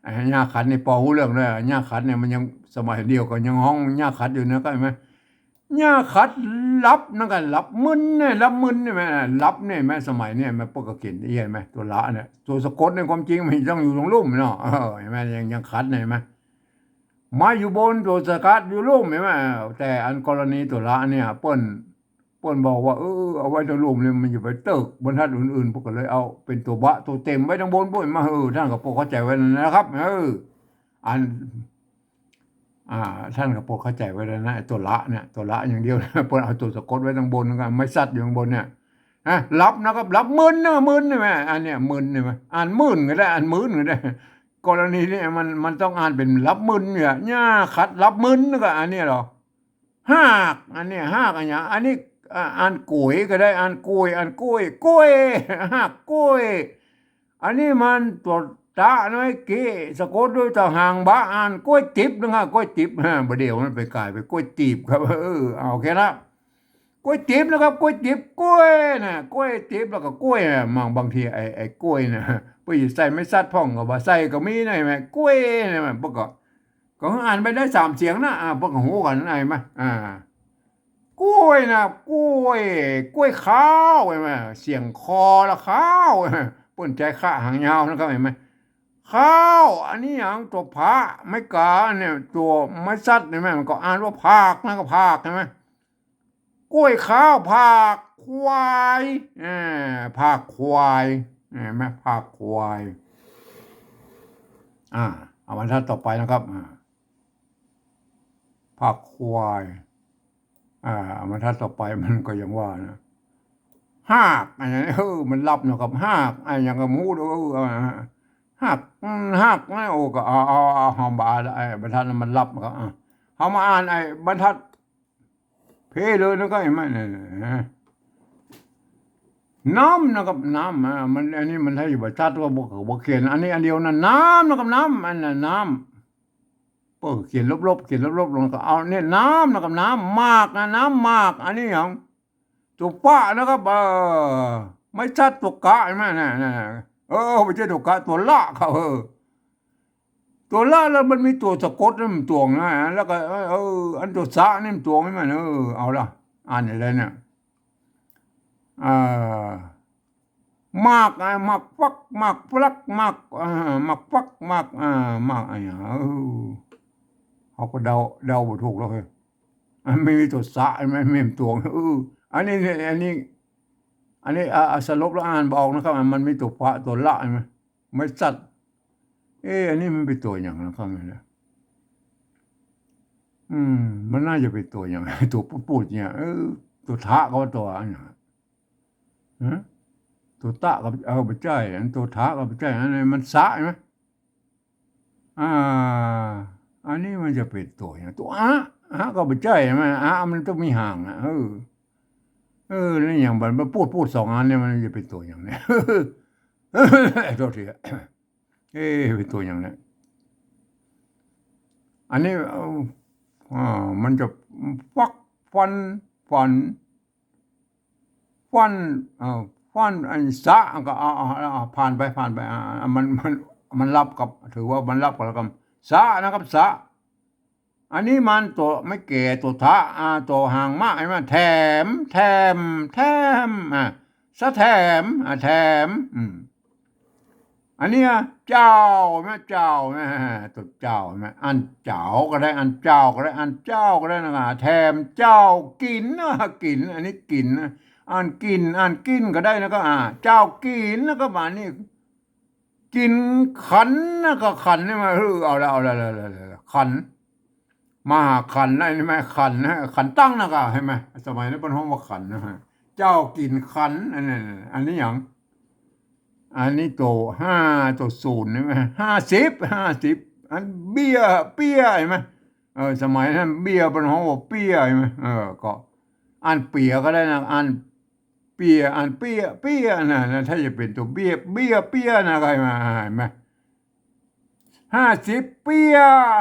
อ่า หญ้าขัดนี่ปอฮู้เรื่องด้วย หญ้าขัดเนี่ยมันยัง สมัยเดี่ยวก็ยังฮ้องหญ้าขัดอยู่นะครับ เห็นไหม หญ้าขัดหลับนั่นก็หลับมึนเนี่ย หลับมึนเนี่ยแหม หลับเนี่ยแหม สมัยเนี่ยแหม ปกติเขียนเอี้ยแหม ตั๋วละเนี่ย ตั๋วสะกดในความจริงมันต้องอยู่ตรงลุ่มเนาะ เออ เห็นไหม ยัง ยังขัดเนี่ย เห็นไหม ไม้อยู่บน ตั๋วสะกดอยู่ลุ่ม เห็นไหม แต่อันกรณีตั๋วละเนี่ย เปิ้น เปิ้นบอกว่า เออ เอาไว้ตรงลุ่มเลย มันอย่าไปเติกบรรทัดอื่นๆ พวกก็เลยเอาเป๋นตั๋วบะตั๋วเต็มไว้ตางบนปุ้นมา เออ ต้านก็ปกเข้าใจ๋ไว้นั่นนะครับ เออ อัน อ่า ต้านก็ปกเข้าใจ๋ไว้แล้วนะ ไอ้ตั๋วละเนี่ย ตั๋วละอย่างเดียวนะ เปิ้นเอาตั๋วสะกดไว้ตางบน ก็ไม้สัตว์อยู่ตางบนเนี่ย ฮะ หลับนะครับ หลับมึนนะ มึนนี่แหม อันเนี้ยมึนนี่แหม อ่านมื่นก็ได้ อ่านมื่นก็ได้ กรณีนี้มัน มันต้องอ่านเป๋นหลับมึนเนี่ย หญ้าขัดหลับมึนก็อันเนี้ยเหรอ ฮาก อันนี้ฮากอันเนี้ย อันนี้ อ่า อ่านก๋วยก็ได้ อ่านก๋วย อ่านก๋วย ก๋วย ฮากก๋วย อันนี้มันตั๋วตะน้อยเก๊ะ สะกดด้วยตะหางบะ อ่านก๋วยตี๋บนะครับ ก๋วยตี๋บ ฮะ บ่าเดี่ยวมันไปก๋ายเป๋นก๋วยตี๋บครับ เออ เอาแค่นั้น ก๋วยตี๋บนะครับ ก๋วยตี๋บ ก๋วยนะ ก๋วยตี๋บแล้วก็ก๋วยนะ บาง บางทีไอ้ ไอ้ก๋วยนะ เปิ้นจะใส่ไม้สัตว์พ่องก็บ่าใส่ก็มีนะ เห็นไหม ก๋วยนะ มันก็ ก็อ่านไปได้สามเสียงนะ อ่า เปิ้นก็ฮู้กั๋นนะ เห็นไหม อ่า ก๋วยนะ ก๋วย ก๋วยข้าว เห็นไหม เสียงคอละข้าว เปิ้นใจ๊คะหางยาวนะครับ เห็นไหม ข้าว อันนี้หยัง ตั๋วผะ ไม้ก๋าเนี่ย ตั๋วไม้สัตว์ เห็นไหม มันก็อ่านว่าผากนะ ก็ผาก เห็นไหม ก๋วยข้าวผากควาย อ่า ผากควาย เห็นไหม ผากควาย อ่า เอาบรรทัดต่อไปนะครับ อ่า ผากควาย อ่า บรรทัดต่อไปมันก็ยังว่านะ ฮาก อันนี้ เออ มันหลับนะครับ ฮาก อันอย่างก็หมูดู เออ อ่า ฮาก อืม ฮากนะ โอ้ ก็เอา เอา เอา เฮาบ่าอ่านละ ไอ้บรรทัดนั้นมันหลับนะครับ อ่ะ เฮามาอ่านไอ้บรรทัด เพเลยนะครับ เห็นไหม เนี่ย น้ำนะครับ น้ำ อ่า มัน อันนี้มันให้อยู่บ่ชัด ก็บ่ บ่เขียน อันนี้อันเดียวนะ น้ำนะครับ น้ำ อันน่ะ น้ำ เปิ้นเขียนลบๆ เขียนลบๆ ลงก็เอาเนี่ย น้ำนะครับ น้ำ หมากนะ น้ำหมาก อันนี้หยัง ตั๋วปะนะครับ เออ ไม้สัตว์ตั๋วกะ เห็นไหม นั่น นั่น นั่น เออ บ่ใจ้ตั๋วกะ ตั๋วละครับ เออ ตั๋วละแล้วมันมีตั๋วสะกดนี่มันตวงนะ แล้วก็ เออ เออ อันตั๋วสะนี่มันตวง เห็นไหม เออ เอาละ อ่านอย่างไรเนี่ย อ่า หมาก อ่า หมากฟัก หมากฟลัก หมาก อ่า หมากฟัก หมาก อ่า หมากอะไรอ่ะ เออ เฮาก็เดา เดาบ่ถูกแล้วเฮ้ย มันไม่มีตั๋วสะ มันไม่มีตั๋ว เออ อันนี้เนี่ย อันนี้ อันนี้ อ่า อ่า สรุปแล้วอ่านบ่ออกนะครับ มันมีตั๋วปะ ตั๋วละ เห็นไหม ไม้สัตว์ เอ๊ะ อันนี้มันเป๋นตั๋วหยังนะครับเนี่ย อืม มันน่าจะเป๋นตั๋วหยัง ตั๋วปูดๆ เนี่ย เออ ตั๋วทะก็ว่าตั๋วอันนั้น ฮะ ตั๋วตะก็ เออ บ่ใจ้ อันตั๋วทะก็บ่ใจ้ อันนี้มันสะ เห็นไหม อ่า อันนี้มันจะเป๋นตั๋วหยัง ตั๋วอะ อะก็บ่ใจ้ เห็นไหม อะมันต้องมีหางอะ เออ เออ แล้วอย่างมัน มันปูดๆ สองอันเนี่ย มันจะเป๋นตั๋วหยังเนี่ย โทษทีอะ เอ๊ะ เป๋นตั๋วหยังเนี่ย อันนี้ เอ่อ อ่า มันจะฟัก ฟัน ฝัน ฟัน เอ่อ ฟัน อันสะ ก็ เอา เอา เอา ผ่านไป ผ่านไป อ่า อ่า มัน มัน มันหลับกับ ถือว่ามันหลับกับแล้วกัน สะนะครับ สะ อันนี้มันตั๋วไม้แก่ ตั๋วทะ อ่า ตั๋วหางมะ เห็นไหม แถม แถม แถม อ่า สะแถม อ่า แถม อืม อันนี้อะ เจ้า แม่เจ้า แม่ ตั๋วเจ้า แม่ อันเจ้าก็ได้ อันเจ้าก็ได้ อันเจ้าก็ได้นะ แถมเจ้ากิ๋นนะ กิ๋น อันนี้กิ๋นนะ อันกิ๋น อันกิ๋นก็ได้นะ ก็ อ่า เจ้ากิ๋นนะ ก็มานี่ กิ๋นขันนะ ก็ขันนี่มา เออ เอาละ เอาละ เอาละ เอาละ เอาละ ขัน มหาขันนะ อันนี้แม่ขันนะ ขันตั้งนะ ก็เห็นไหม สมัยนั้นเปิ้นฮ้องว่าขันนะฮะ เจ้ากิ๋นขัน อันนั้น อันนี้หยัง อันนี้ตั๋วห้า ตั๋วศูนย์ ใช่ไหม ห้าสิบ ห้าสิบ อันเปี้ย เปี้ย ใช่ไหม เออ สมัยนั้นเปี้ย เปิ้นฮ้องว่าเปี้ย ใช่ไหม เออ ก็ อ่านเปียก็ได้นะ อ่านเปีย อ่านเปี้ย เปี้ย นะ นะ ถ้าจะเป๋นตั๋วเปี้ย เปี้ย เปี้ย นะ ใครมา เห็นไหม ห้าสิบเปี้ย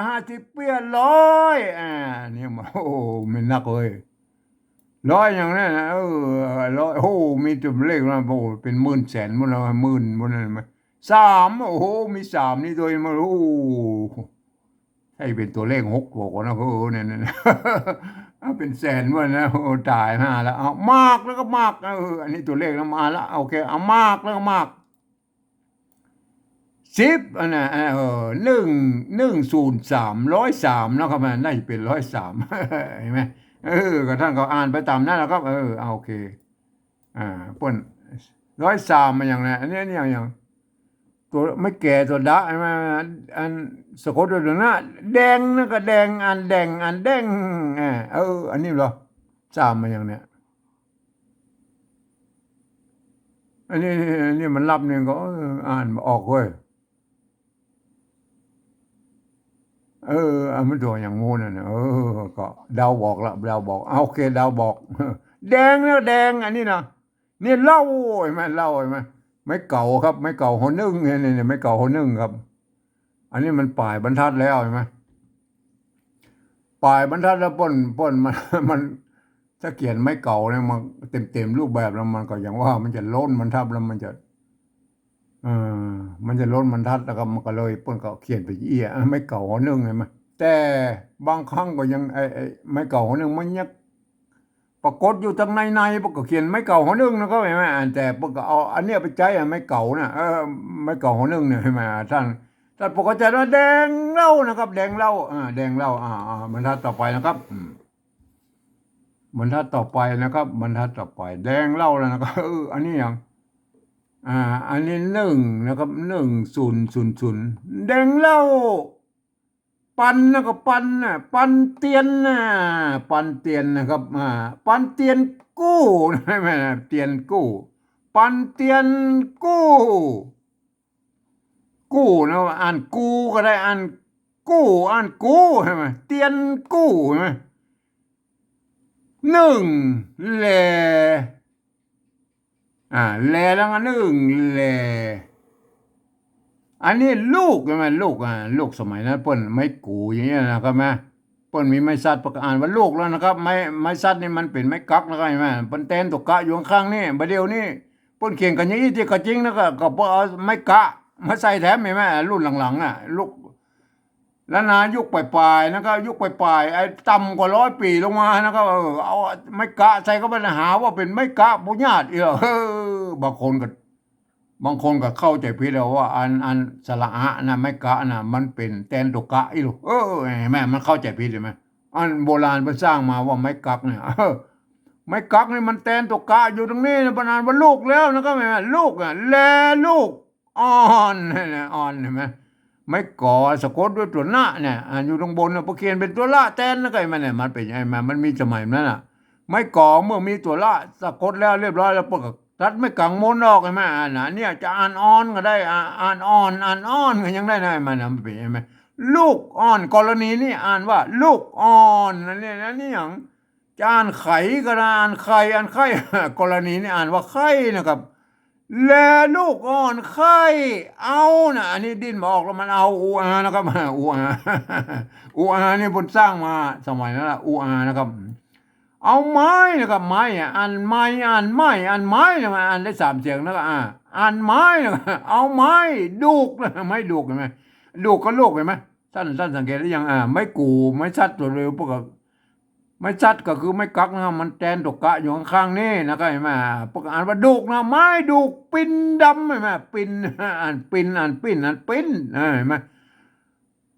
ห้าสิบเปี้ย ร้อย อ่า เนี่ยมา โอ้ มันนักเว้ย ร้อยอย่างนั้นนะ เออ ร้อย โอ้ มีตั๋วเลขนะ โอ้ เป๋นหมื่นแสนหมดแล้ว หมื่นหมดแล้ว สาม โอ้โห มีสามนี่ด้วย มา โอ้ ใช่เป๋นตั๋วเลขหกตั๋วก่อนนะ เออ เนี่ย เนี่ย เอาเป๋นแสนหมดนะ โอ้ ต๋ายห่าแล้ว เอามากแล้วก็มาก เออ อันนี้ตั๋วเลขนะ มาละ โอเค เอามากแล้วก็มาก สิบ อันน่ะ เออ หนึ่ง หนึ่งศูนย์สาม ร้อยสาม นะครับ น่าจะเป๋น ร้อยสาม เห็นไหม เออ ก็ต้านก็อ่านไปต๋ามนั้นแหละครับ เออ เอา โอเค อ่า เปิ้น ร้อยสาม มาอย่างนั้น อันนี้ อันนี้อย่าง ตั๋วไม้แก๋ ตั๋วดะ ใช่ไหม อันสะกดด้วยตั๋วนะ แดง นั่นก็แดง อ่านแด่ง อ่านแด่ง อ่า เออ อันนี้เหรอ สาม มาอย่างเนี้ย อันนี้ อันนี้มันลับนี่ก็ เออ อ่านบ่ออกเว้ย เออ เอามันตั๋วอย่างงู้นน่ะนะ เออ ก็เดาบอกละ เดาบอก เอา โอเค เดาบอก แดง นะ แดง อันนี้นะ เนี่ย เหล้า เห็นไหม เหล้า เห็นไหม ไม้เก๋าครับ ไม้เก๋า หนึ่ง เนี่ย เนี่ย ไม้เก๋า หนึ่ง ครับ อันนี้มันป๋ายบรรทัดแล้ว เห็นไหม ป๋ายบรรทัดแล้ว เปิ้น เปิ้น มัน มัน ถ้าเขียนไม้เก๋าเนี่ย มันเต็มๆรูปแบบแล้ว มันก็อย่างว่า มันจะล้นบรรทัดแล้ว มันจะ เออ มันจะล้นบรรทัด แล้วก็มันก็เลย เปิ้นก็เขียนไปเอี้ย ไม้เก๋า หนึ่ง เห็นไหม แต่บางครั้งก็ยัง ไอ้ ไอ้ไม้เก๋า หนึ่ง มันยังปรากฏอยู่ตังในใน เปิ้นก็เขียนไม้เก๋า หนึ่ง นะครับ เห็นไหม อันแต่เปิ้นก็เอาอันเนี้ยไปใจ๊อะ ไม้เก๋าน่ะ เออ ไม้เก๋า หนึ่ง เนี่ย เห็นไหม ต้าน ต้านปกติว่าแดงเหล้านะครับ แดงเหล้า อ่า แดงเหล้า อ่า อ่า บรรทัดต่อไปนะครับ อืม บรรทัดต่อไปนะครับ บรรทัดต่อไป แดงเหล้าแล้วนะครับ เออ อันนี้อย่าง อ่า อันนี้ หนึ่ง นะครับ หนึ่งศูนย์ศูนย์ศูนย์ แดงเหล้า ปัน นะครับ ปันน่ะ ปันเตียนน่ะ ปันเตียนนะครับ อ่า ปันเตียนกู้ ใช่ไหม เตียนกู้ ปันเตียนกู้ กู้นะ อ่านกูก็ได้ อ่านกู้ อ่านกู้ ใช่ไหม เตียนกู้ ใช่ไหม หนึ่ง แล อ่า แล แล้วก็ หนึ่ง แล อันนี้ลูก ใช่ไหม ลูก อ่า ลูก สมัยนั้นเปิ้นไม้กูอย่างเงี้ยนะครับนะ เปิ้นมีไม้สัตว์ เปิ้นก็อ่านว่าลูกแล้วนะครับ ไม้ ไม้สัตว์นี่มันเป๋นไม้กั๊กนะครับ เห็นไหม เปิ้นแตนตั๋วกะอยู่ข้างๆนี่ บ่าเดี่ยวนี้ เปิ้นเขียนกั๋นอย่างอี้ตี้กาจิงนะ ก็ ก็เปิ้นเอาไม้กะมาใส่แถม เห็นไหม รุ่นหลังๆน่ะ ลูก แล้วนะ ยุคป๋ายๆนะครับ ยุคป๋ายๆ ไอ้ต่ำกว่าร้อยปี๋ลงมานะครับ เออ เอาไม้กะใส่เข้าไปนะ หาว่าเป๋นไม้กะปุญญาติ เออ เออ บางคนก็ บางคนก็เข้าใจ๋ผิดแล้วว่าอัน อันสระอะนะ ไม้กะนะ มันเป๋นแตนตั๋วกะอี้ลูก เออ เห็นไหม มันเข้าใจ๋ผิด เห็นไหม อันโบราณเปิ้นสร้างมาว่าไม้กั๊กเนี่ย เออ ไม้กั๊กนี่มันแตนตั๋วกะอยู่ตรงนี้นะ เปิ้นอ่านว่าลูกแล้วนะครับ เห็นไหม ลูกอ่ะ แลลูก อ่อน นั่นแหละ อ่อน เห็นไหม ไม้ก๋อสะกดด้วยตั๋วนะเนี่ย อ่า อยู่ตรงบนน่ะ พอเขียนเป๋นตั๋วละแตนแล้วก็ ไอ้มันเนี่ย มันเป๋นไง มัน มันมีสมัยนั้นน่ะ ไม้ก๋อเมื่อมีตั๋วละสะกดแล้วเรียบร้อยแล้ว เปิ้นก็ตัดไม้ก๋างมนออก เห็นไหม อ่า นะ เนี่ย จะอ่านอ่อนก็ได้ อ่า อ่านอ่อน อ่านอ่อนก็ยังได้นะ ไอ้มันน่ะ มันเป๋น เห็นไหม ลูกอ่อน กรณีนี่อ่านว่าลูกอ่อน นั่นเนี่ยนะ นี่อย่าง จะอ่านไขก็ได้ อ่านไข่ อ่านไข่ กรณีนี่อ่านว่าไข่นะครับ แลลูกอ่อนไข่ เอานะ อันนี้ดิ้นบ่ออกแล้ว มันเอา อูอา นะครับ อูอา อูอา นี่เปิ้นสร้างมาสมัยนั้นละ อูอา นะครับ เอาไม้นะครับ ไม้อ่ะ อ่านไม้ อ่านไม้ อ่านไม้นะ มันอ่านได้สามเสียงนะครับ อ่า อ่านไม้นะครับ เอาไม้ดูกนะ ไม้ดูก เห็นไหม ดูกก็ลูก เห็นไหม ต้าน ต้านสังเกตหรือยัง อ่า ไม้กู่ ไม้สัตว์ตั๋วเดียว เปิ้นก็ ไม้สัตว์ก็คือไม้กั๊กนะครับ มันแตนตั๋วกะอยู่ข้างๆนี่นะครับ เห็นไหม เปิ้นก็อ่านว่าดูกนะ ไม้ดูกปินดำ เห็นไหม ปิน อ่านปิน อ่านปิ้น อ่านปิ้น เออ เห็นไหม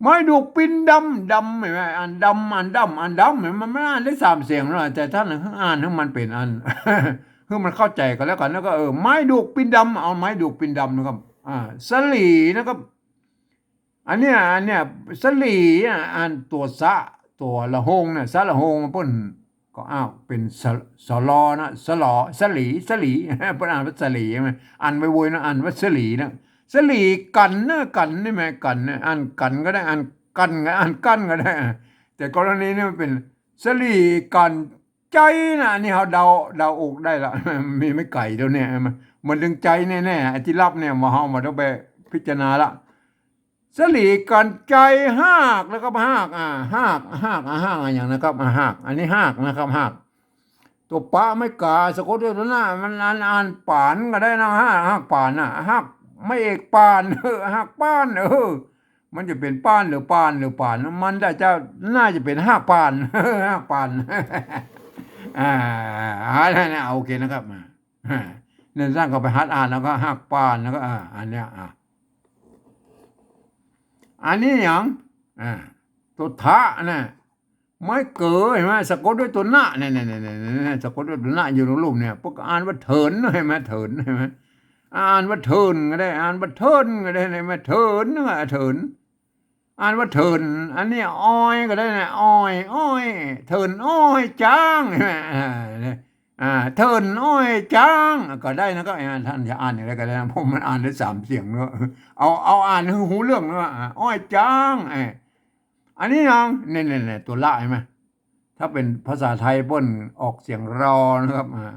ไม้ดูกปินดำ ดำ เห็นไหม อ่านดำ อ่านดำ อ่านดำ เห็นไหม มันอ่านได้สามเสียงนะ แต่ต้านอ่านหื้อมันเป๋นอัน หื้อมันเข้าใจ๋กั๋นแล้วกั๋น แล้วก็ เออ ไม้ดูกปินดำ เอาไม้ดูกปินดำนะครับ อ่า สลีนะครับ อันเนี้ย อันเนี้ย สลีอ่ะ อ่านตั๋วสะ ตั๋วละหงน่ะ สะละหง เปิ้น ก็อ้าว เป๋นส- สลอนะ สลอ สลี สลี เปิ้นอ่านว่าสลีใจ้ไหม อ่านบ่อยๆ นะ อ่านว่าสลีนะ สลีกั๋นนะ กั๋นนี่แหม กั๋นนะ อ่านกั๋นก็ได้ อ่านกั๋นก็ได้ อ่านกั๋นก็ได้ แต่กรณีนี้มันเป๋นสลีกั๋น ใจ๊นะ อันนี้เฮาเดา เดาออกได้ละ มีไม้ไก่ตรงเนี้ย มัน มันเถิงใจ๊แน่ๆ ไอ้ตี้ลับเนี่ย บ่าเฮาบ่ต้องไปพิจารณาละ สลีกั๋นใจ๊ฮากนะครับ ฮาก อ่า ฮาก ฮาก อ่า ฮาก อ่า อย่างนะครับ อ่า ฮาก อันนี้ฮากนะครับ ฮาก ตั๋วปาไม้ก๋า สะกดด้วยตั๋วหน้า มันอ่าน อ่านป๋านก็ได้นะ ฮาก ฮากป๋านน่ะ ฮาก ไม้เอกป๋าน เออ ฮากป๋าน เออ มันจะเป๋นป๋านหรือป๋านหรือป๋าน มันน่าจะ น่าจะเป๋นฮากป๋าน ฮากป๋าน อ่า อันนั้นนะ โอเคนะครับ อ่า อ่า เนี่ย ต้านก็ไปหัดอ่านแล้วก็ฮากป๋านแล้วก็ อ่า อันเนี้ย อ่า อันนี้หยัง อ่า ตั๋วทะน่ะ ไม้เก๋อ หันก่อ สะกดด้วยตั๋วหน้า เนี่ย เนี่ย เนี่ย เนี่ย เนี่ย สะกดด้วยตั๋วหน้าอยู่ในรูปเนี่ย พวกอ่านว่าเถิน หันก่อ เถิน หันก่อ อ่านว่าเถินก็ได้ อ่านว่าเถินก็ได้ หันก่อ เถินนะ เถิน อ่านว่าเถิน อันนี้อ้อยก็ได้นะ อ้อย อ้อย เถินอ้อยจ๊าง หันก่อ อ่า เนี่ย อ่า เถินอ้อยจ๊าง ก็ได้นะครับ อ่า ต้านจะอ่านอย่างไรก็ได้นะ เพราะมันอ่านได้สามเสียงเนาะ เอา เอาอ่านหื้อฮู้เรื่องเนาะ อ่า อ้อยจ๊าง เอ้ย อันนี้นะ เนี่ย เนี่ย เนี่ย ตั๋วละหันก่อ ถ้าเป๋นภาษาไทยเปิ้นออกเสียงรอนะครับ อ่า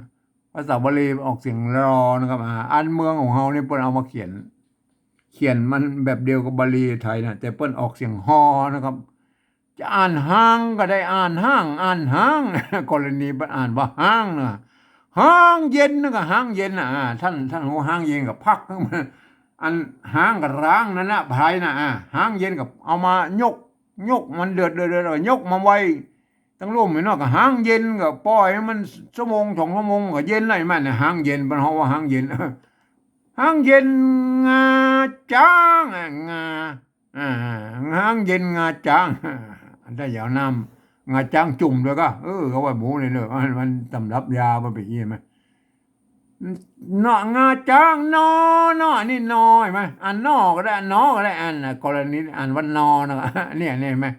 ภาษาบาลีออกเสียงรอนะครับ อ่า อันเมืองของเฮานี่เปิ้นเอามาเขียน เขียนมันแบบเดียวกับบาลีไทยนะ แต่เปิ้นออกเสียงฮอนะครับ จะอ่านฮ้างก็ได้ อ่านฮ้าง อ่านฮ้าง กรณีเปิ้นอ่านว่าฮ้างนะ ฮ้างเย็นนะก็ฮ้างเย็นนะ อ่า ต้าน ต้านฮู้ฮ้างเย็นก็พัก อันฮ้างก็ฮ้างนั่นนะ ไพรนะ อ่า ฮ้างเย็นก็เอามายก ยกมันเดือด เดือด เดือด ยกมาไว้ ตังลุ่มไอ้เนาะ ก็ฮ้างเย็น ก็ป่อยมันชั่วโมงสองชั่วโมงก็เย็นแล้ว ไอ้มันน่ะ ฮ้างเย็น เปิ้นฮ้องว่าฮ้างเย็น ฮ้างเย็นงาจ๊างอะ งา อ่า ฮ้างเย็นงาจ๊าง ถ้าจะเอาน้ำงาจ๊างจุ่มด้วยก็ เออ ก็ว่าหมูนี่เนาะ มัน มันตำรับยามันเป๋นอย่างนี้ไหม เนาะ งาจ๊าง นอ นอ อันนี้นอ หันก่อ อันนอก็ได้ อันนอก็ได้ อันน่ะ กรณีอ่านว่านอนะ เนี่ย เนี่ย หันก่อ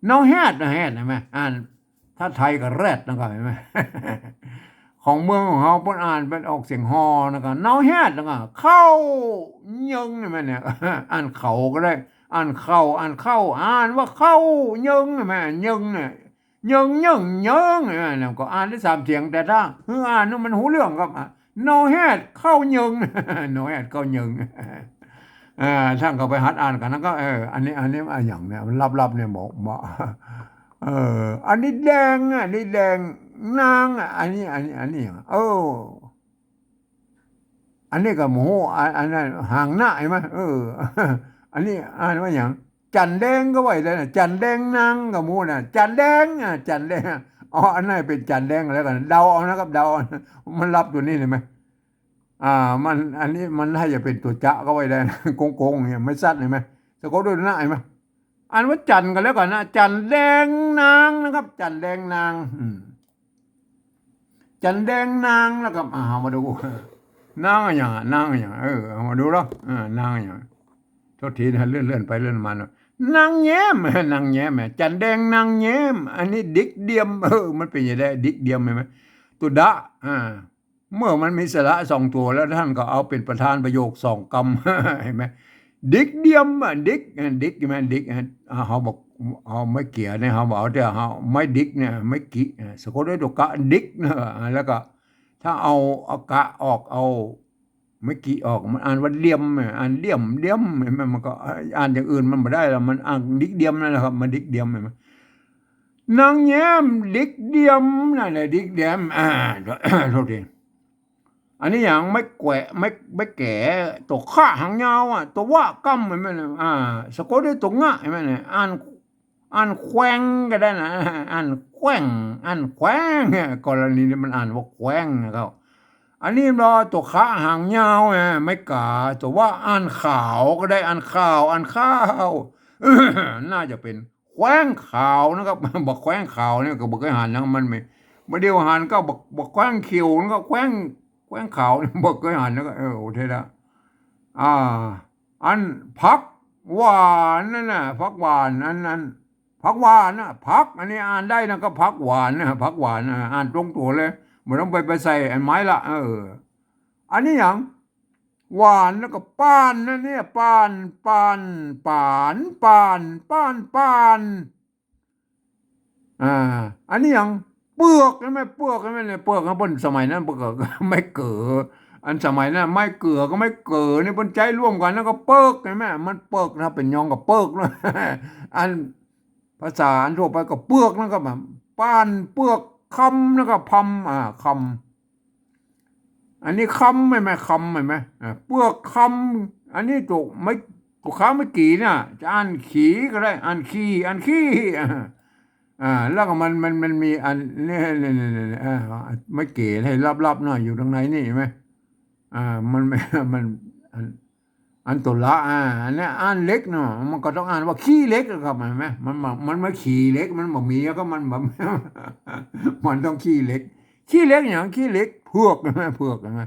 นอแฮด นอแฮด หันก่อ อ่าน ถ้าไทยก็แรดนะก็ หันก่อ ของเมืองของเฮาเปิ้นอ่านเป๋นออกเสียงฮอนะก็ นอแฮดนะก็ เข้าเยิง หันก่อ เนี่ย อ่านเขาก็ได้ อ่านเข้า อ่านเข้า อ่านว่าเข้าเยิง หันก่อ เยิงเนี่ย เยิง เยิง เยิง อ่า แล้วก็อ่านได้สามเสียง แต่ถ้าหื้ออ่านนี่มันฮู้เรื่องครับ อ่ะ นอแฮด เข้าเยิง นอแฮด เข้าเยิง อ่า ต้านก็ไปหัดอ่านกั๋นนะก็ เออ อันนี้ อันนี้อะหยังเนี่ย มันลับๆ เนี่ย บอก บอก เออ อันนี้แดง อันนี้แดงนาง อันนี้ อันนี้ อันนี้ เออ อันนี้ก็บ่ฮู้ อัน อันนั้นหางหน้า หันก่อ เออ อันนี้อ่านว่าหยัง จั๋นแดงก็ว่าได้นะ จั๋นแดงนางก็บ่ฮู้นะ จั๋นแดง อ่ะ จั๋นแดง อ๋อ อันนั้นเป๋นจั๋นแดงแล้วกั๋น เดาเอานะครับ เดาเอา มันลับตั๋วนี้เลยไหม อ่า มัน อันนี้มันน่าจะเป๋นตั๋วจะก็ว่าได้นะ โกงๆ เนี่ย ไม้สัตว์ หันก่อ สะกดด้วยตั๋วหน้า หันก่อ อ่านว่าจั๋นก็แล้วกั๋นนะ จั๋นแดงนางนะครับ จั๋นแดงนาง อืม จั๋นแดงนางแล้วก็ อ่า เอามาดู นางอะหยังอะ นางอะหยังอะ เออ เอามาดูแล้ว อ่า นางอะหยังอะ โทษทีนะ เลื่อน เลื่อนไปเลื่อนมาเนาะ นางแย้ม นางแย้ม จั๋นแดงนางแย้ม อันนี้ดิกเดียม เออ มันเป๋นอย่างใด ดิกเดียม หันก่อ ตั๋วดะ อ่า เมื่อมันมีสระสองตั๋วแล้ว ต้านก็เอาเป๋นประธานประโยคสองกำ หันก่อ ดิกเดียมอะ ดิก อ่ะ ดิก หันก่อ ดิก อ่ะ เฮาบอก เฮาไม้เกียเนี่ย เฮาบอกเอาแต่ เฮาไม้ดิกเนี่ย ไม้กิ อ่ะ สะกดด้วยตั๋วกะ ดิกนะ อ่ะ แล้วก็ถ้าเอา เอากะออก เอาไม้กิออก มันอ่านว่าเดียม อ่ะ อ่านเดียม เดียม หันก่อ มันก็อ่านอย่างอื่นมันบ่ได้แล้ว มันอ่านดิกเดียมนั่นแหละครับ มันดิกเดียม หันก่อ นางแย้มดิกเดียมนั่นแหละ ดิกเดียม อ่า โทษที อันนี้หยัง ไม้แกว่ ไม้ ไม้แก่ ตั๋วขะหางยาวอะ ตั๋ววะก้ำ หันก่อ อ่า สะกดด้วยตั๋วงะ หันก่อ อ่าน อ่านแขวงก็ได้นะ อ่านแขวง อ่านแขวง กรณีนี้มันอ่านว่าแขวงนะครับ อันนี้รอตั๋วขะหางยาวไง ไม้ก๋า ตั๋ววะอ่านข่าวก็ได้ อ่านข่าว อ่านข้าว น่าจะเป๋น แขวงขาวนะครับ บ่าแขวงขาวเนี่ยก็บ่เกยหันนะ มันไม่ บ่าเดี่ยวหันก็บ่า บ่าแขวงเขียวนะ ก็แขวง แขวงขาวเนี่ย บ่เกยหันนะ ก็ เออ โอเคละ อ่า อันผักหวานนั่นน่ะ ผักหวานอันนั้น ผักหวานนะ ผัก อันนี้อ่านได้นะ ก็ผักหวานนะ ผักหวานนะ อ่านตรงตั๋วเลย บ่ต้องไป ไปใส่อันไม้ละ เออ อันนี้หยัง หวาน แล้วก็ป่านนะเนี่ย ป่าน ป่าน ป่าน ป่าน ป่าน ป่าน อ่า อันนี้หยัง เปือก ใช่ไหม เปือก ใช่ไหมเนี่ย เปือกนะ เปิ้นสมัยนั้นเปิ้นก็ ไม้เกือ อันสมัยนั้นไม้เกือกับไม้เกือนี่เปิ้นใจ๊ร่วมกั๋น แล้วก็เปือก ใช่ไหม มันเปือกนะ เป๋นยองกับเปือกนะ อันภาษาอันทั่วไปก็เปือกนะครับ ป่าน เปือก คำนะครับ พำ อ่า คำ อันนี้คำ ใช่ไหม คำ ใช่ไหม อ่า เปือก คำ อันนี้ตั๋วไม้ ตั๋วข้างไม้กี่เนี่ย จะอ่านขี่ก็ได้ อ่านขี่ อ่านขี้ อ่า อ่า แล้วก็มัน มัน มันมีอัน เนี่ย เนี่ย เนี่ย เนี่ย อ่า ไม้เก๋ให้ลับๆ หน่อย อยู่ตรงในนี่ ใช่ไหม อ่า มัน มัน อัน อันตั๋วละ อ่า อันเนี้ยอ่านเหล็กเนาะ มันก็ต้องอ่านว่าขี้เหล็กอะครับ ใช่ไหม มัน มัน มันไม่ขี้เหล็ก มันบ่มีอะครับ มันบ่ มันต้องขี้เหล็ก ขี้เหล็กหยัง ขี้เหล็กเผือก ใช่ไหม เผือก ใช่ไหม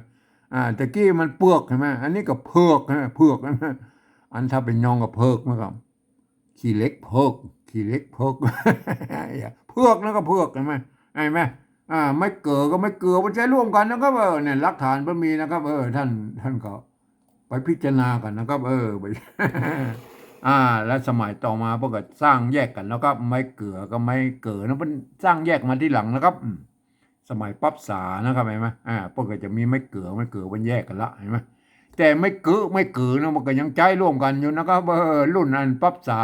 อ่า ตะกี้มันเปือก ใช่ไหม อันนี้ก็เผือก ใช่ไหม เผือก ใช่ไหม อันถ้าเป๋นยองก็เผือกนะครับ ขี้เหล็กเผือก ขี้เหล็กเผือก เผือกนะก็เผือก ใช่ไหม ใช่ไหม อ่า ไม้เกือกับไม้เกือ มันใจ๊ร่วมกั๋นนะครับ เออ เนี่ย หลักฐานมันมีนะครับ เออ ท่าน ท่านก็ไปพิจารณากั๋นนะครับ เออ ไป อ่า แล้วสมัยต่อมาเปิ้นก็สร้างแยกกั๋นนะครับ ไม้เกือกับไม้เกือนะ เปิ้นสร้างแยกมาทีหลังนะครับ อืม สมัยปั๊บสานะครับ ใช่ไหม อ่า เปิ้นก็จะมีไม้เกือ ไม้เกือ เปิ้นแยกกั๋นละ ใช่ไหม แต่ไม้กึ ไม้กึนะ มันก็ยังใจ๊ร่วมกั๋นอยู่นะครับ เออ รุ่นอันปั๊บสา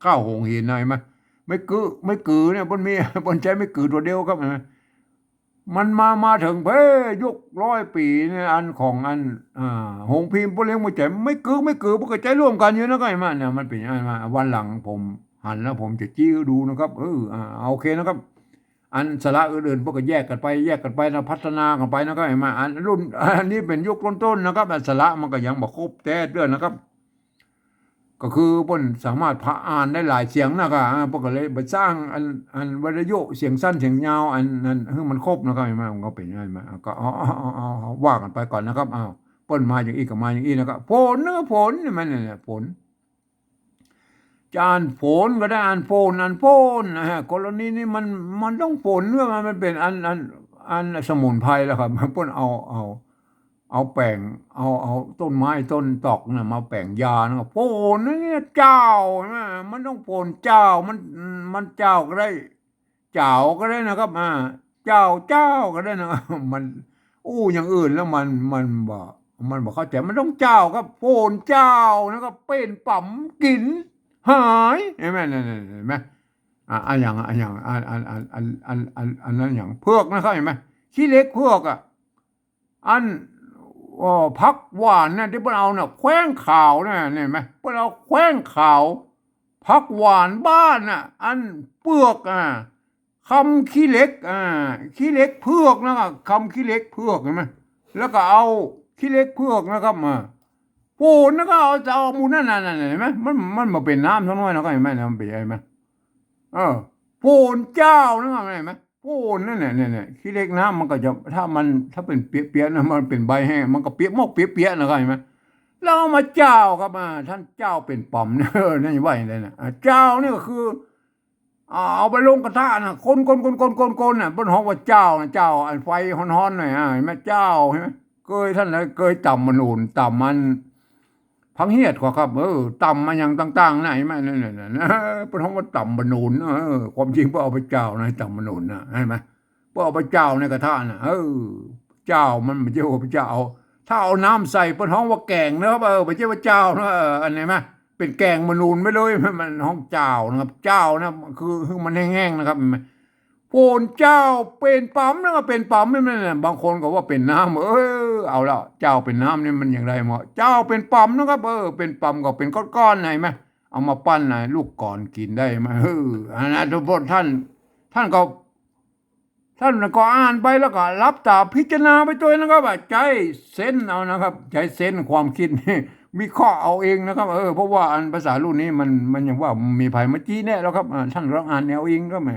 ข้าวหงหินนะ ใช่ไหม ไม้กึ ไม้กึเนี่ย เปิ้นมี เปิ้นใจ๊ไม้กึตั๋วเดียวครับ ใช่ไหม มันมา มาเถิงเป๊ะยุคร้อยปี๋เนี่ย อันของอัน อ่า โฮงพิมพ์ป้อเลี้ยงบ่าแจ๋ม ไม้กึ ไม้กึ เปิ้นก็ใจ๊ร่วมกั๋นอยู่นะ ก็ไอ้มันเนี่ย มันเป๋นอันมา วันหลังผมหันแล้วผมจะจี้หื้อดูนะครับ เออ อ่า โอเคนะครับ อันสระอื่นๆ เปิ้นก็แยกกั๋นไป แยกกั๋นไปนะ พัฒนากั๋นไปนะ ก็ไอ้มา อันรุ่น อันนี้เป๋นยุคต้นๆ นะครับ อันสระมันก็ยังบ่ครบแต๊เตื้อนะครับ ก็คือเปิ้นสามารถผ่าอ่านได้หลายเสียงนะ ก็ อ่า เปิ้นก็เลยไปสร้างอัน อันวิทยุเสียงสั้นเสียงยาว อันนั้นหื้อมันครบนะ ก็ไอ้มา มันก็เป๋นอย่างนั้นมา อ่ะ ก็เอา เอา เอา เอา เอา ว่ากั๋นไปก่อนนะครับ อ้าว เปิ้นมาอย่างอี้ก็มาอย่างอี้นะครับ ฝนนะ ฝนนี่มันเนี่ย ฝน จะอ่านฝนก็ได้ อ่านโฟน อ่านโฟนนะฮะ กรณีนี้มัน มันต้องฝนเมื่อมัน มันเป๋นอัน อัน อันสมุนไพรแล้วครับ เปิ้นเอา เอา เอาแป๋ง เอา เอาต้นไม้ต้นตอกน่ะมาแป๋งยานะครับ โฟนเนี่ย เจ้านะ มันต้องโฟนเจ้า มัน มันเจ้าก็ได้ เจ้าก็ได้นะครับ อ่า เจ้า เจ้าก็ได้นะ มันอู้อย่างอื่นแล้วมัน มันบ่ มันบ่เข้าใจ๋ มันต้องเจ้าครับ โฟนเจ้านะครับ เป๋นป๋ำกิ๋นหาย เห็นไหม นั่น นั่น เห็นไหม อ่ะ อันอย่าง อันอย่าง อัน อัน อัน อัน อัน อัน อันนั้นอย่างเผือกนะครับ เห็นไหม ขี้เหล็กเผือกอ่ะ อัน เอ่อ ผักหวานเนี่ย ตี้เปิ้นเอาเนี่ย แขว่งขาวเนี่ย เห็นไหม เปิ้นเอาแขว่งขาว ผักหวานบ้านน่ะ อันเผือก อ่า คำขี้เหล็ก อ่า ขี้เหล็กเผือกนะครับ คำขี้เหล็กเผือก เห็นไหม แล้วก็เอาขี้เหล็กเผือกนะครับ มา โฟนนะ ก็เอา จะเอาหมู่นั่นน่ะ นั่นน่ะ เห็นไหม มัน มันบ่เป๋นน้ำสักหน่อยนะ ก็เห็นไหม มันเป๋น เห็นไหม เออ โฟนเจ้านะ เห็นไหม โฟนนั่นแหละ เนี่ย เนี่ย ขี้เหล็กน้ำมันก็จะ ถ้ามัน ถ้าเป๋นเปียกๆ นะ มันเป๋นใบแห้ง มันก็เปียกมอกเปียกๆ นะ ก็เห็นไหม แล้วเอามาเจ้าครับ อ่า ท่านเจ้าเป๋นป๋ำเนี่ย เออ นั่นว่าอย่างนั้นนะ อ่า เจ้านี่ก็คือ อ่า เอาไปลงกระทะนะ คนๆๆๆๆ น่ะ เปิ้นฮ้องว่าเจ้านะ เจ้า อันไฟฮ้อนๆ หน่อย อ่า เห็นไหม เจ้า เห็นไหม เกย ท่านใดเกยต๋ำบ่าหนุน ต๋ำมัน ผักเหียดก่อครับ เออ ต๋ำมาอย่างต่างๆ นะ เห็นไหม นั่นน่ะ นั่นน่ะ เออ เปิ้นฮ้องว่าต๋ำบ่าหนุน เออ ความจริงเปิ้นเอาไปเจ้านะ ต๋ำบ่าหนุนนะ เห็นไหม เปิ้นเอาไปเจ้าในกระทะน่ะ เออ เจ้ามันบ่ใจ้ว่าเปิ้นเจ้า ถ้าเอาน้ำใส่เปิ้นฮ้องว่าแก๋งนะครับ เออ บ่ใจ้ว่าเจ้านะ เออ อันนี้ไหม เป๋นแก๋งบ่าหนุนไปเลย มันฮ้องเจ้านะครับ เจ้านะ คือ คือมันแห้งๆ นะครับ เห็นไหม โฟนเจ้าเป๋นป๋ำนะครับ เป๋นป๋ำนี่มัน บางคนก็ว่าเป๋นน้ำ เออ เอาละ เจ้าเป๋นน้ำนี่มันอย่างไรเหมาะ เจ้าเป๋นป๋ำนะครับ เออ เป๋นป๋ำก็เป๋นก้อนๆ เห็นไหม เอามาปั้นนะ ลูกกลอนกิ๋นได้ไหม เออ อันนั้นทุกคน ท่าน ท่านก็ ท่านก็อ่านไปแล้วก็หลับต๋าพิจารณาไปตวยนะครับ ว่าใจ๊เซนส์เอานะครับ ใจ๊เซนส์ความคิด วิเคราะห์เอาเองนะครับ เออ เพราะว่าอันภาษารุ่นนี้มัน มันยังว่ามีใผมาจี้แนะแล้วครับ อ่า ท่านลองอ่านเอาเองก็แหม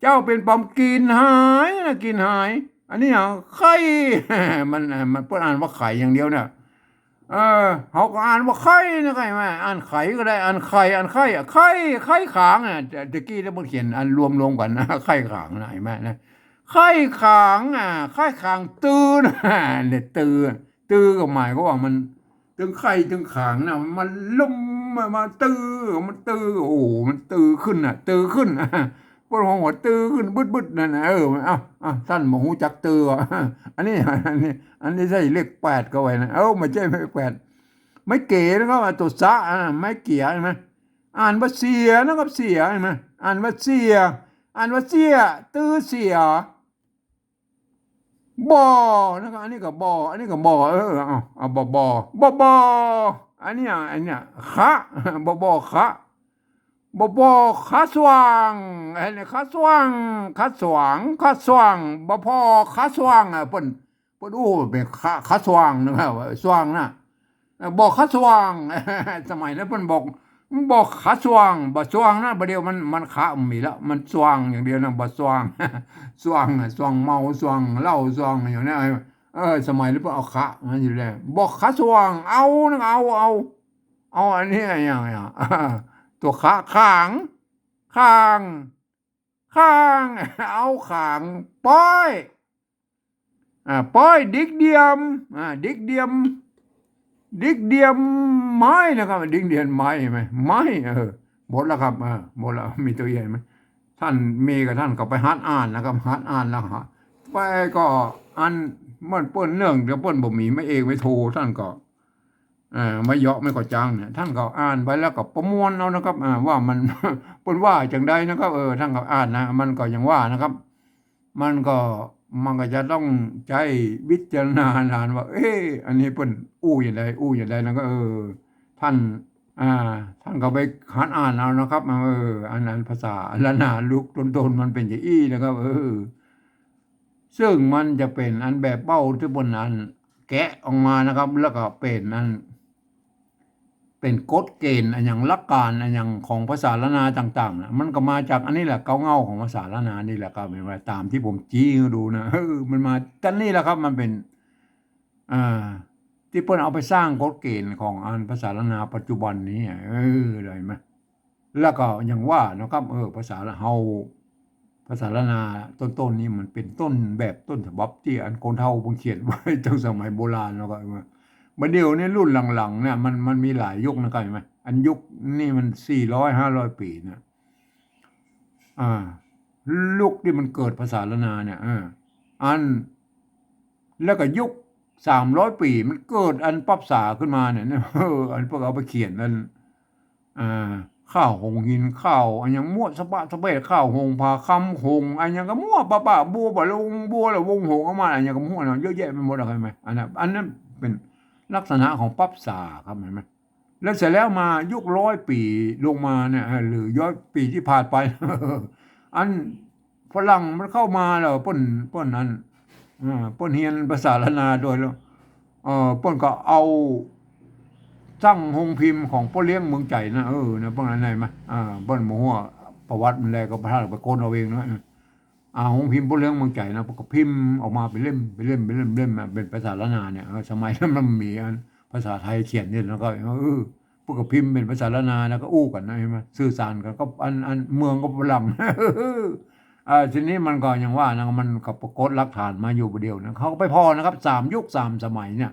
เจ้าเป๋นป๋ำกิ๋นหายนะ กิ๋นหาย อันนี้อ่ะ ไข่ มัน มันเปิ้นอ่านว่าไข่อย่างเดียวเนี่ย เออ เขาก็อ่านว่าไข้นะ ใช่ไหม อ่านไขก็ได้ อ่านไข่ อ่านไข้อะ ไข้ ไข้ขางอะ แต่ตะกี้เนี่ยมันเขียนอันรวมๆ กั๋นนะ ไข้ขางนะ เห็นไหมนะ ไข้ขางอะ ไข้ขางตื้อนะ เนี่ย ตื้อ ตื้อก็หมายความว่ามันตึงไข้ตึงขางนะ มันลุ่มมา มาตื้อ มันตื้อ โอ้โห มันตื้อขึ้นน่ะ ตื้อขึ้น เปิ้นฮ้องว่าตื้อขึ้นบึดๆ นั่นน่ะ เออ เอ้า เอ้า ต้านบ่ฮู้จักตื้ออะ อันนี้ อันนี้ อันนี้ใจ้เลขแปดเข้าไปนะ เอ้า บ่ใจ้เลขแปด ไม้เก๋นะครับ ตั๋วสะอะ ไม้เก๋ย เห็นไหม อ่านว่าเสียนะครับ เสีย เห็นไหม อ่านว่าเสีย อ่านว่าเสีย ตื้อเสีย บ่อนะครับ อันนี้ก็บ่อ อันนี้ก็บ่อ เออ เอา เอา บ่อ บ่อ บ่อ บ่อ อันเนี้ย อันเนี้ย ขะ บ่อ บ่อ ขะ บ่อ บ่อ ขะสว่าง อันนี้ ขะสว่าง ขะสว่าง ขะสว่าง บ่อ บ่อ ขะสว่างอะ เปิ้น เปิ้นอู้เป๋นขะ ขะสว่างนะครับ สว่างนะ เอ่อ บ่อ ขะสว่าง สมัยนั้นเปิ้นบอก บ่อ ขะสว่าง บ่สว่างนะ บ่าเดี่ยวมัน มันขะบ่มีแล้ว มันสว่างอย่างเดียวนะ บ่สว่าง สว่างอะ สว่างเมา สว่างเหล้า สว่างอย่างเนี้ย เออ สมัยนั้นเปิ้นเอาขะมาอยู่แล้ว บ่อ ขะสว่าง เอานะ เอา เอา เอาอันนี้อย่างเนี้ย ตั๋วขะ ขาง ขาง ขาง เอาขาง ป้อย อ่า ป้อย ดิกเดียม อ่า ดิกเดียม ดิกเดียมไม้นะครับ ดิกเดียมไม้ เห็นไหม ไม้ เออ หมดแล้วครับ อ่า หมดแล้ว มีตั๋วใหญ่ไหม ต้านมีก็ต้านก็ไปหัดอ่านนะครับ หัดอ่านแล้วฮะ ไปก็อันมันเปิ้นเนื่องเดี๋ยวเปิ้นบ่มีไม้เอกไม้โท ต้านก็ เอ่อ ไม้เหยาะไม้ก่อจ๊างเนี่ย ต้านก็อ่านไปแล้วก็ประมวลเอานะครับ อ่า ว่ามัน เปิ้นว่าจั่งใดนะครับ เออ ต้านก็อ่านนะ มันก็อย่างว่านะครับ มันก็ มันก็จะต้องใจ๊วิจารณญาณว่า เอ๊ะ อันนี้เปิ้นอู้อย่างใด อู้อย่างใดนะ ก็ เออ ต้าน อ่า ต้านก็ไปหัดอ่านเอานะครับ เออ อันนั้นภาษาล้านนายุคต้นๆ มันเป๋นอย่างอี้นะครับ เออ ซึ่งมันจะเป๋นอันแบบเบ้าตี้เปิ้นอันแกะออกมานะครับ แล้วก็เป๋นอัน เป๋นกฎเกณฑ์อะหยัง หลักการอะหยังของภาษาล้านนาต่างๆ น่ะ มันก็มาจากอันนี้แหละ เก๊าเหง้าของภาษาล้านนานี่แหละครับ เห็นไหม ตามตี้ผมจี้หื้อดูนะ เออ มันมาจากนี่แหละครับ มันเป๋น อ่า ตี้เปิ้นเอาไปสร้างกฎเกณฑ์ของอันภาษาล้านนาปัจจุบันนี้ เออ ได้ไหม แล้วก็อย่างว่านะครับ เออ ภาษาเฮา ภาษาล้านนาต้นๆ นี่มันเป๋นต้นแบบต้นฉบับตี้อันคนเฒ่าเปิ้นเขียนไว้ตั้งสมัยโบราณแล้วก็ว่า บ่าเดี่ยวนี้รุ่นหลังๆ เนี่ย มัน มันมีหลายยุคนะครับ เห็นไหม อันยุคนี้มันสี่ร้อยห้าร้อยปี๋นะ อ่า ยุคตี้มันเกิดภาษาล้านนาเนี่ย เออ อัน แล้วก็ยุคสามร้อยปี๋ มันเกิดอันปรับสาขึ้นมาเนี่ย เออ อันเปิ้นเอาไปเขียนอัน อ่า ข้าวหงส์หิน ข้าวอะหยังมั่วสะบะสะเบะ ข้าวหงส์ผาคำ หงส์อะหยังก็มั่วปะปะ บัวบะลง บัวละวง หงส์ออกมา อะหยังก็มั่วเนาะ เยอะแยะไปหมดอะ เห็นไหม อันนั้น อันนั้นเป๋นลักษณะของปรับสาครับ เห็นไหม แล้วเสร็จแล้วมายุคร้อยปี๋ลงมาเนี่ย เอ่อ หรือร้อยปี๋ตี้ผ่านไป อันฝรั่งมันเข้ามาแล้ว เปิ้น เปิ้นอัน เอ่อ เปิ้นเฮียนภาษาล้านนาโดยแล้ว เอ่อ เปิ้นก็เอาตั้งโฮงพิมพ์ของป้อเลี้ยงเมืองไจ๋นะ เออ นะ เปิ้นอันไหนมา อ่า เปิ้นบ่ฮู้ประวัติมันแล ก็พาไปค้นเอาเองนะ อ่า โฮงพิมพ์ป้อเลี้ยงเมืองไจ๋นะ เปิ้นก็พิมพ์ออกมาเป๋นเล่ม เป๋นเล่ม เป๋นเล่ม เล่มมา เป๋นภาษาล้านนาเนี่ย เออ สมัยนั้นมันมีอันภาษาไทยเขียนนี่ แล้วก็ เออ เปิ้นก็พิมพ์เป๋นภาษาล้านนา แล้วก็อู้กั๋นนะ เห็นไหม สื่อสารกั๋น ก็อัน อันเมืองก็ฝรั่ง อ่า ทีนี้มันก็อย่างว่านะ มันก็ปรากฏหลักฐานมาอยู่บ่าเดี่ยวนะ เขาก็ไปผ่อนะครับ สามยุคสามสมัยเนี่ย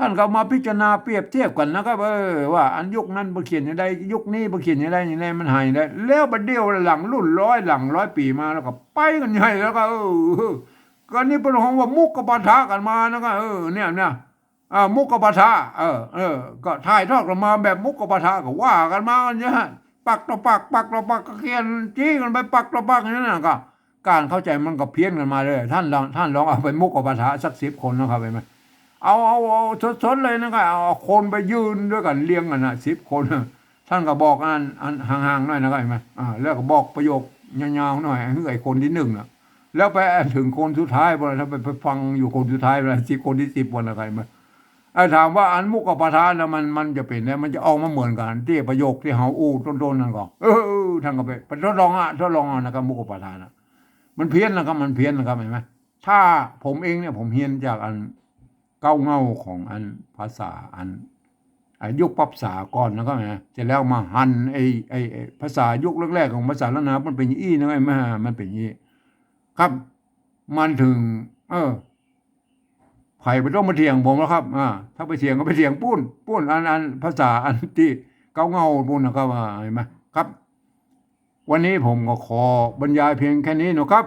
ต้านก็เอามาพิจารณาเปรียบเทียบกั๋นนะครับ เออ ว่าอันยุคนั้นเปิ้นเขียนอย่างใด ยุคนี้เปิ้นเขียนอย่างใด อย่างใด มันหายได้ แล้วบ่าเดี่ยวหลังรุ่นร้อย หลังร้อยปี๋มาแล้วก็ไปกั๋นใหญ่แล้วก็ เออ ก็นี่เปิ้นฮ้องว่ามุขปาฐะกั๋นมานะครับ เออ เนี่ย เนี่ย อ่า มุขปาฐะ เออ เออ ก็ถ่ายทอดกั๋นมาแบบมุขปาฐะ ก็ว่ากั๋นมาอย่างเงี้ย ปากต่อปาก ปากต่อปาก ก็เขียนจี้กั๋นไปปากต่อปากอย่างนั้นน่ะ ก็ ก๋านเข้าใจ๋มันก็เพี้ยนกั๋นมาเลย ต้านลอง ต้านลองเอาไปมุขปาฐะสักสิบคนนะครับ เห็นไหม เอา เอา เอาสดๆ เลยนะครับ เอา เอาคนไปยืนตวยกั๋นเรียงกั๋นนะ สิบคน ต้านก็บอกอัน อันห่างๆ หน่อยนะครับ เห็นไหม อ่า แล้วก็บอกประโยคยาวๆ หน่อย หื้อไอ้คนตี้นึ่งน่ะ แล้วไปเถิงคนสุดท้ายบ่า ถ้าไป ไปฟังอยู่คนสุดท้ายบ่า สิบ คนตี้สิบบ่านะครับ เห็นไหม ไอ้ถามว่าอันมุขปาฐะนะ มัน มันจะเป๋นไง มันจะออกมาเหมือนกั๋นตี้ประโยคตี้เฮาอู้ต้นๆ นั้นก่อ เออ ต้านก็ไป ไปทดลองอะ ทดลองเอานะครับ มุขปาฐะนะ มันเพี้ยนนะครับ มันเพี้ยนนะครับ หันก่อ ถ้าผมเองเนี่ย ผมเฮียนจากอัน เก๊าเหง้าของอันภาษาอัน ไอ้ยุคปรั๊บสาก่อนนะครับนะ เสร็จแล้วมาหันไอ้ ไอ้ ไอ้ภาษายุคแรกๆของภาษาล้านนา มันเป๋นอี้นะ ไอ้มา มันเป๋นอี้ ครับ มันเถิง เออ ใผบ่ต้องมาเถียงผมแล้วครับ อ่า ถ้าไปเถียงก็ไปเถียงปู๊น ปู๊น อัน อันภาษาอันตี้เก๊าเหง้าปู๊นนะครับ อ่า หันก่อ ครับ วันนี้ผมก็ขอบรรยายเพียงแค่นี้นะครับ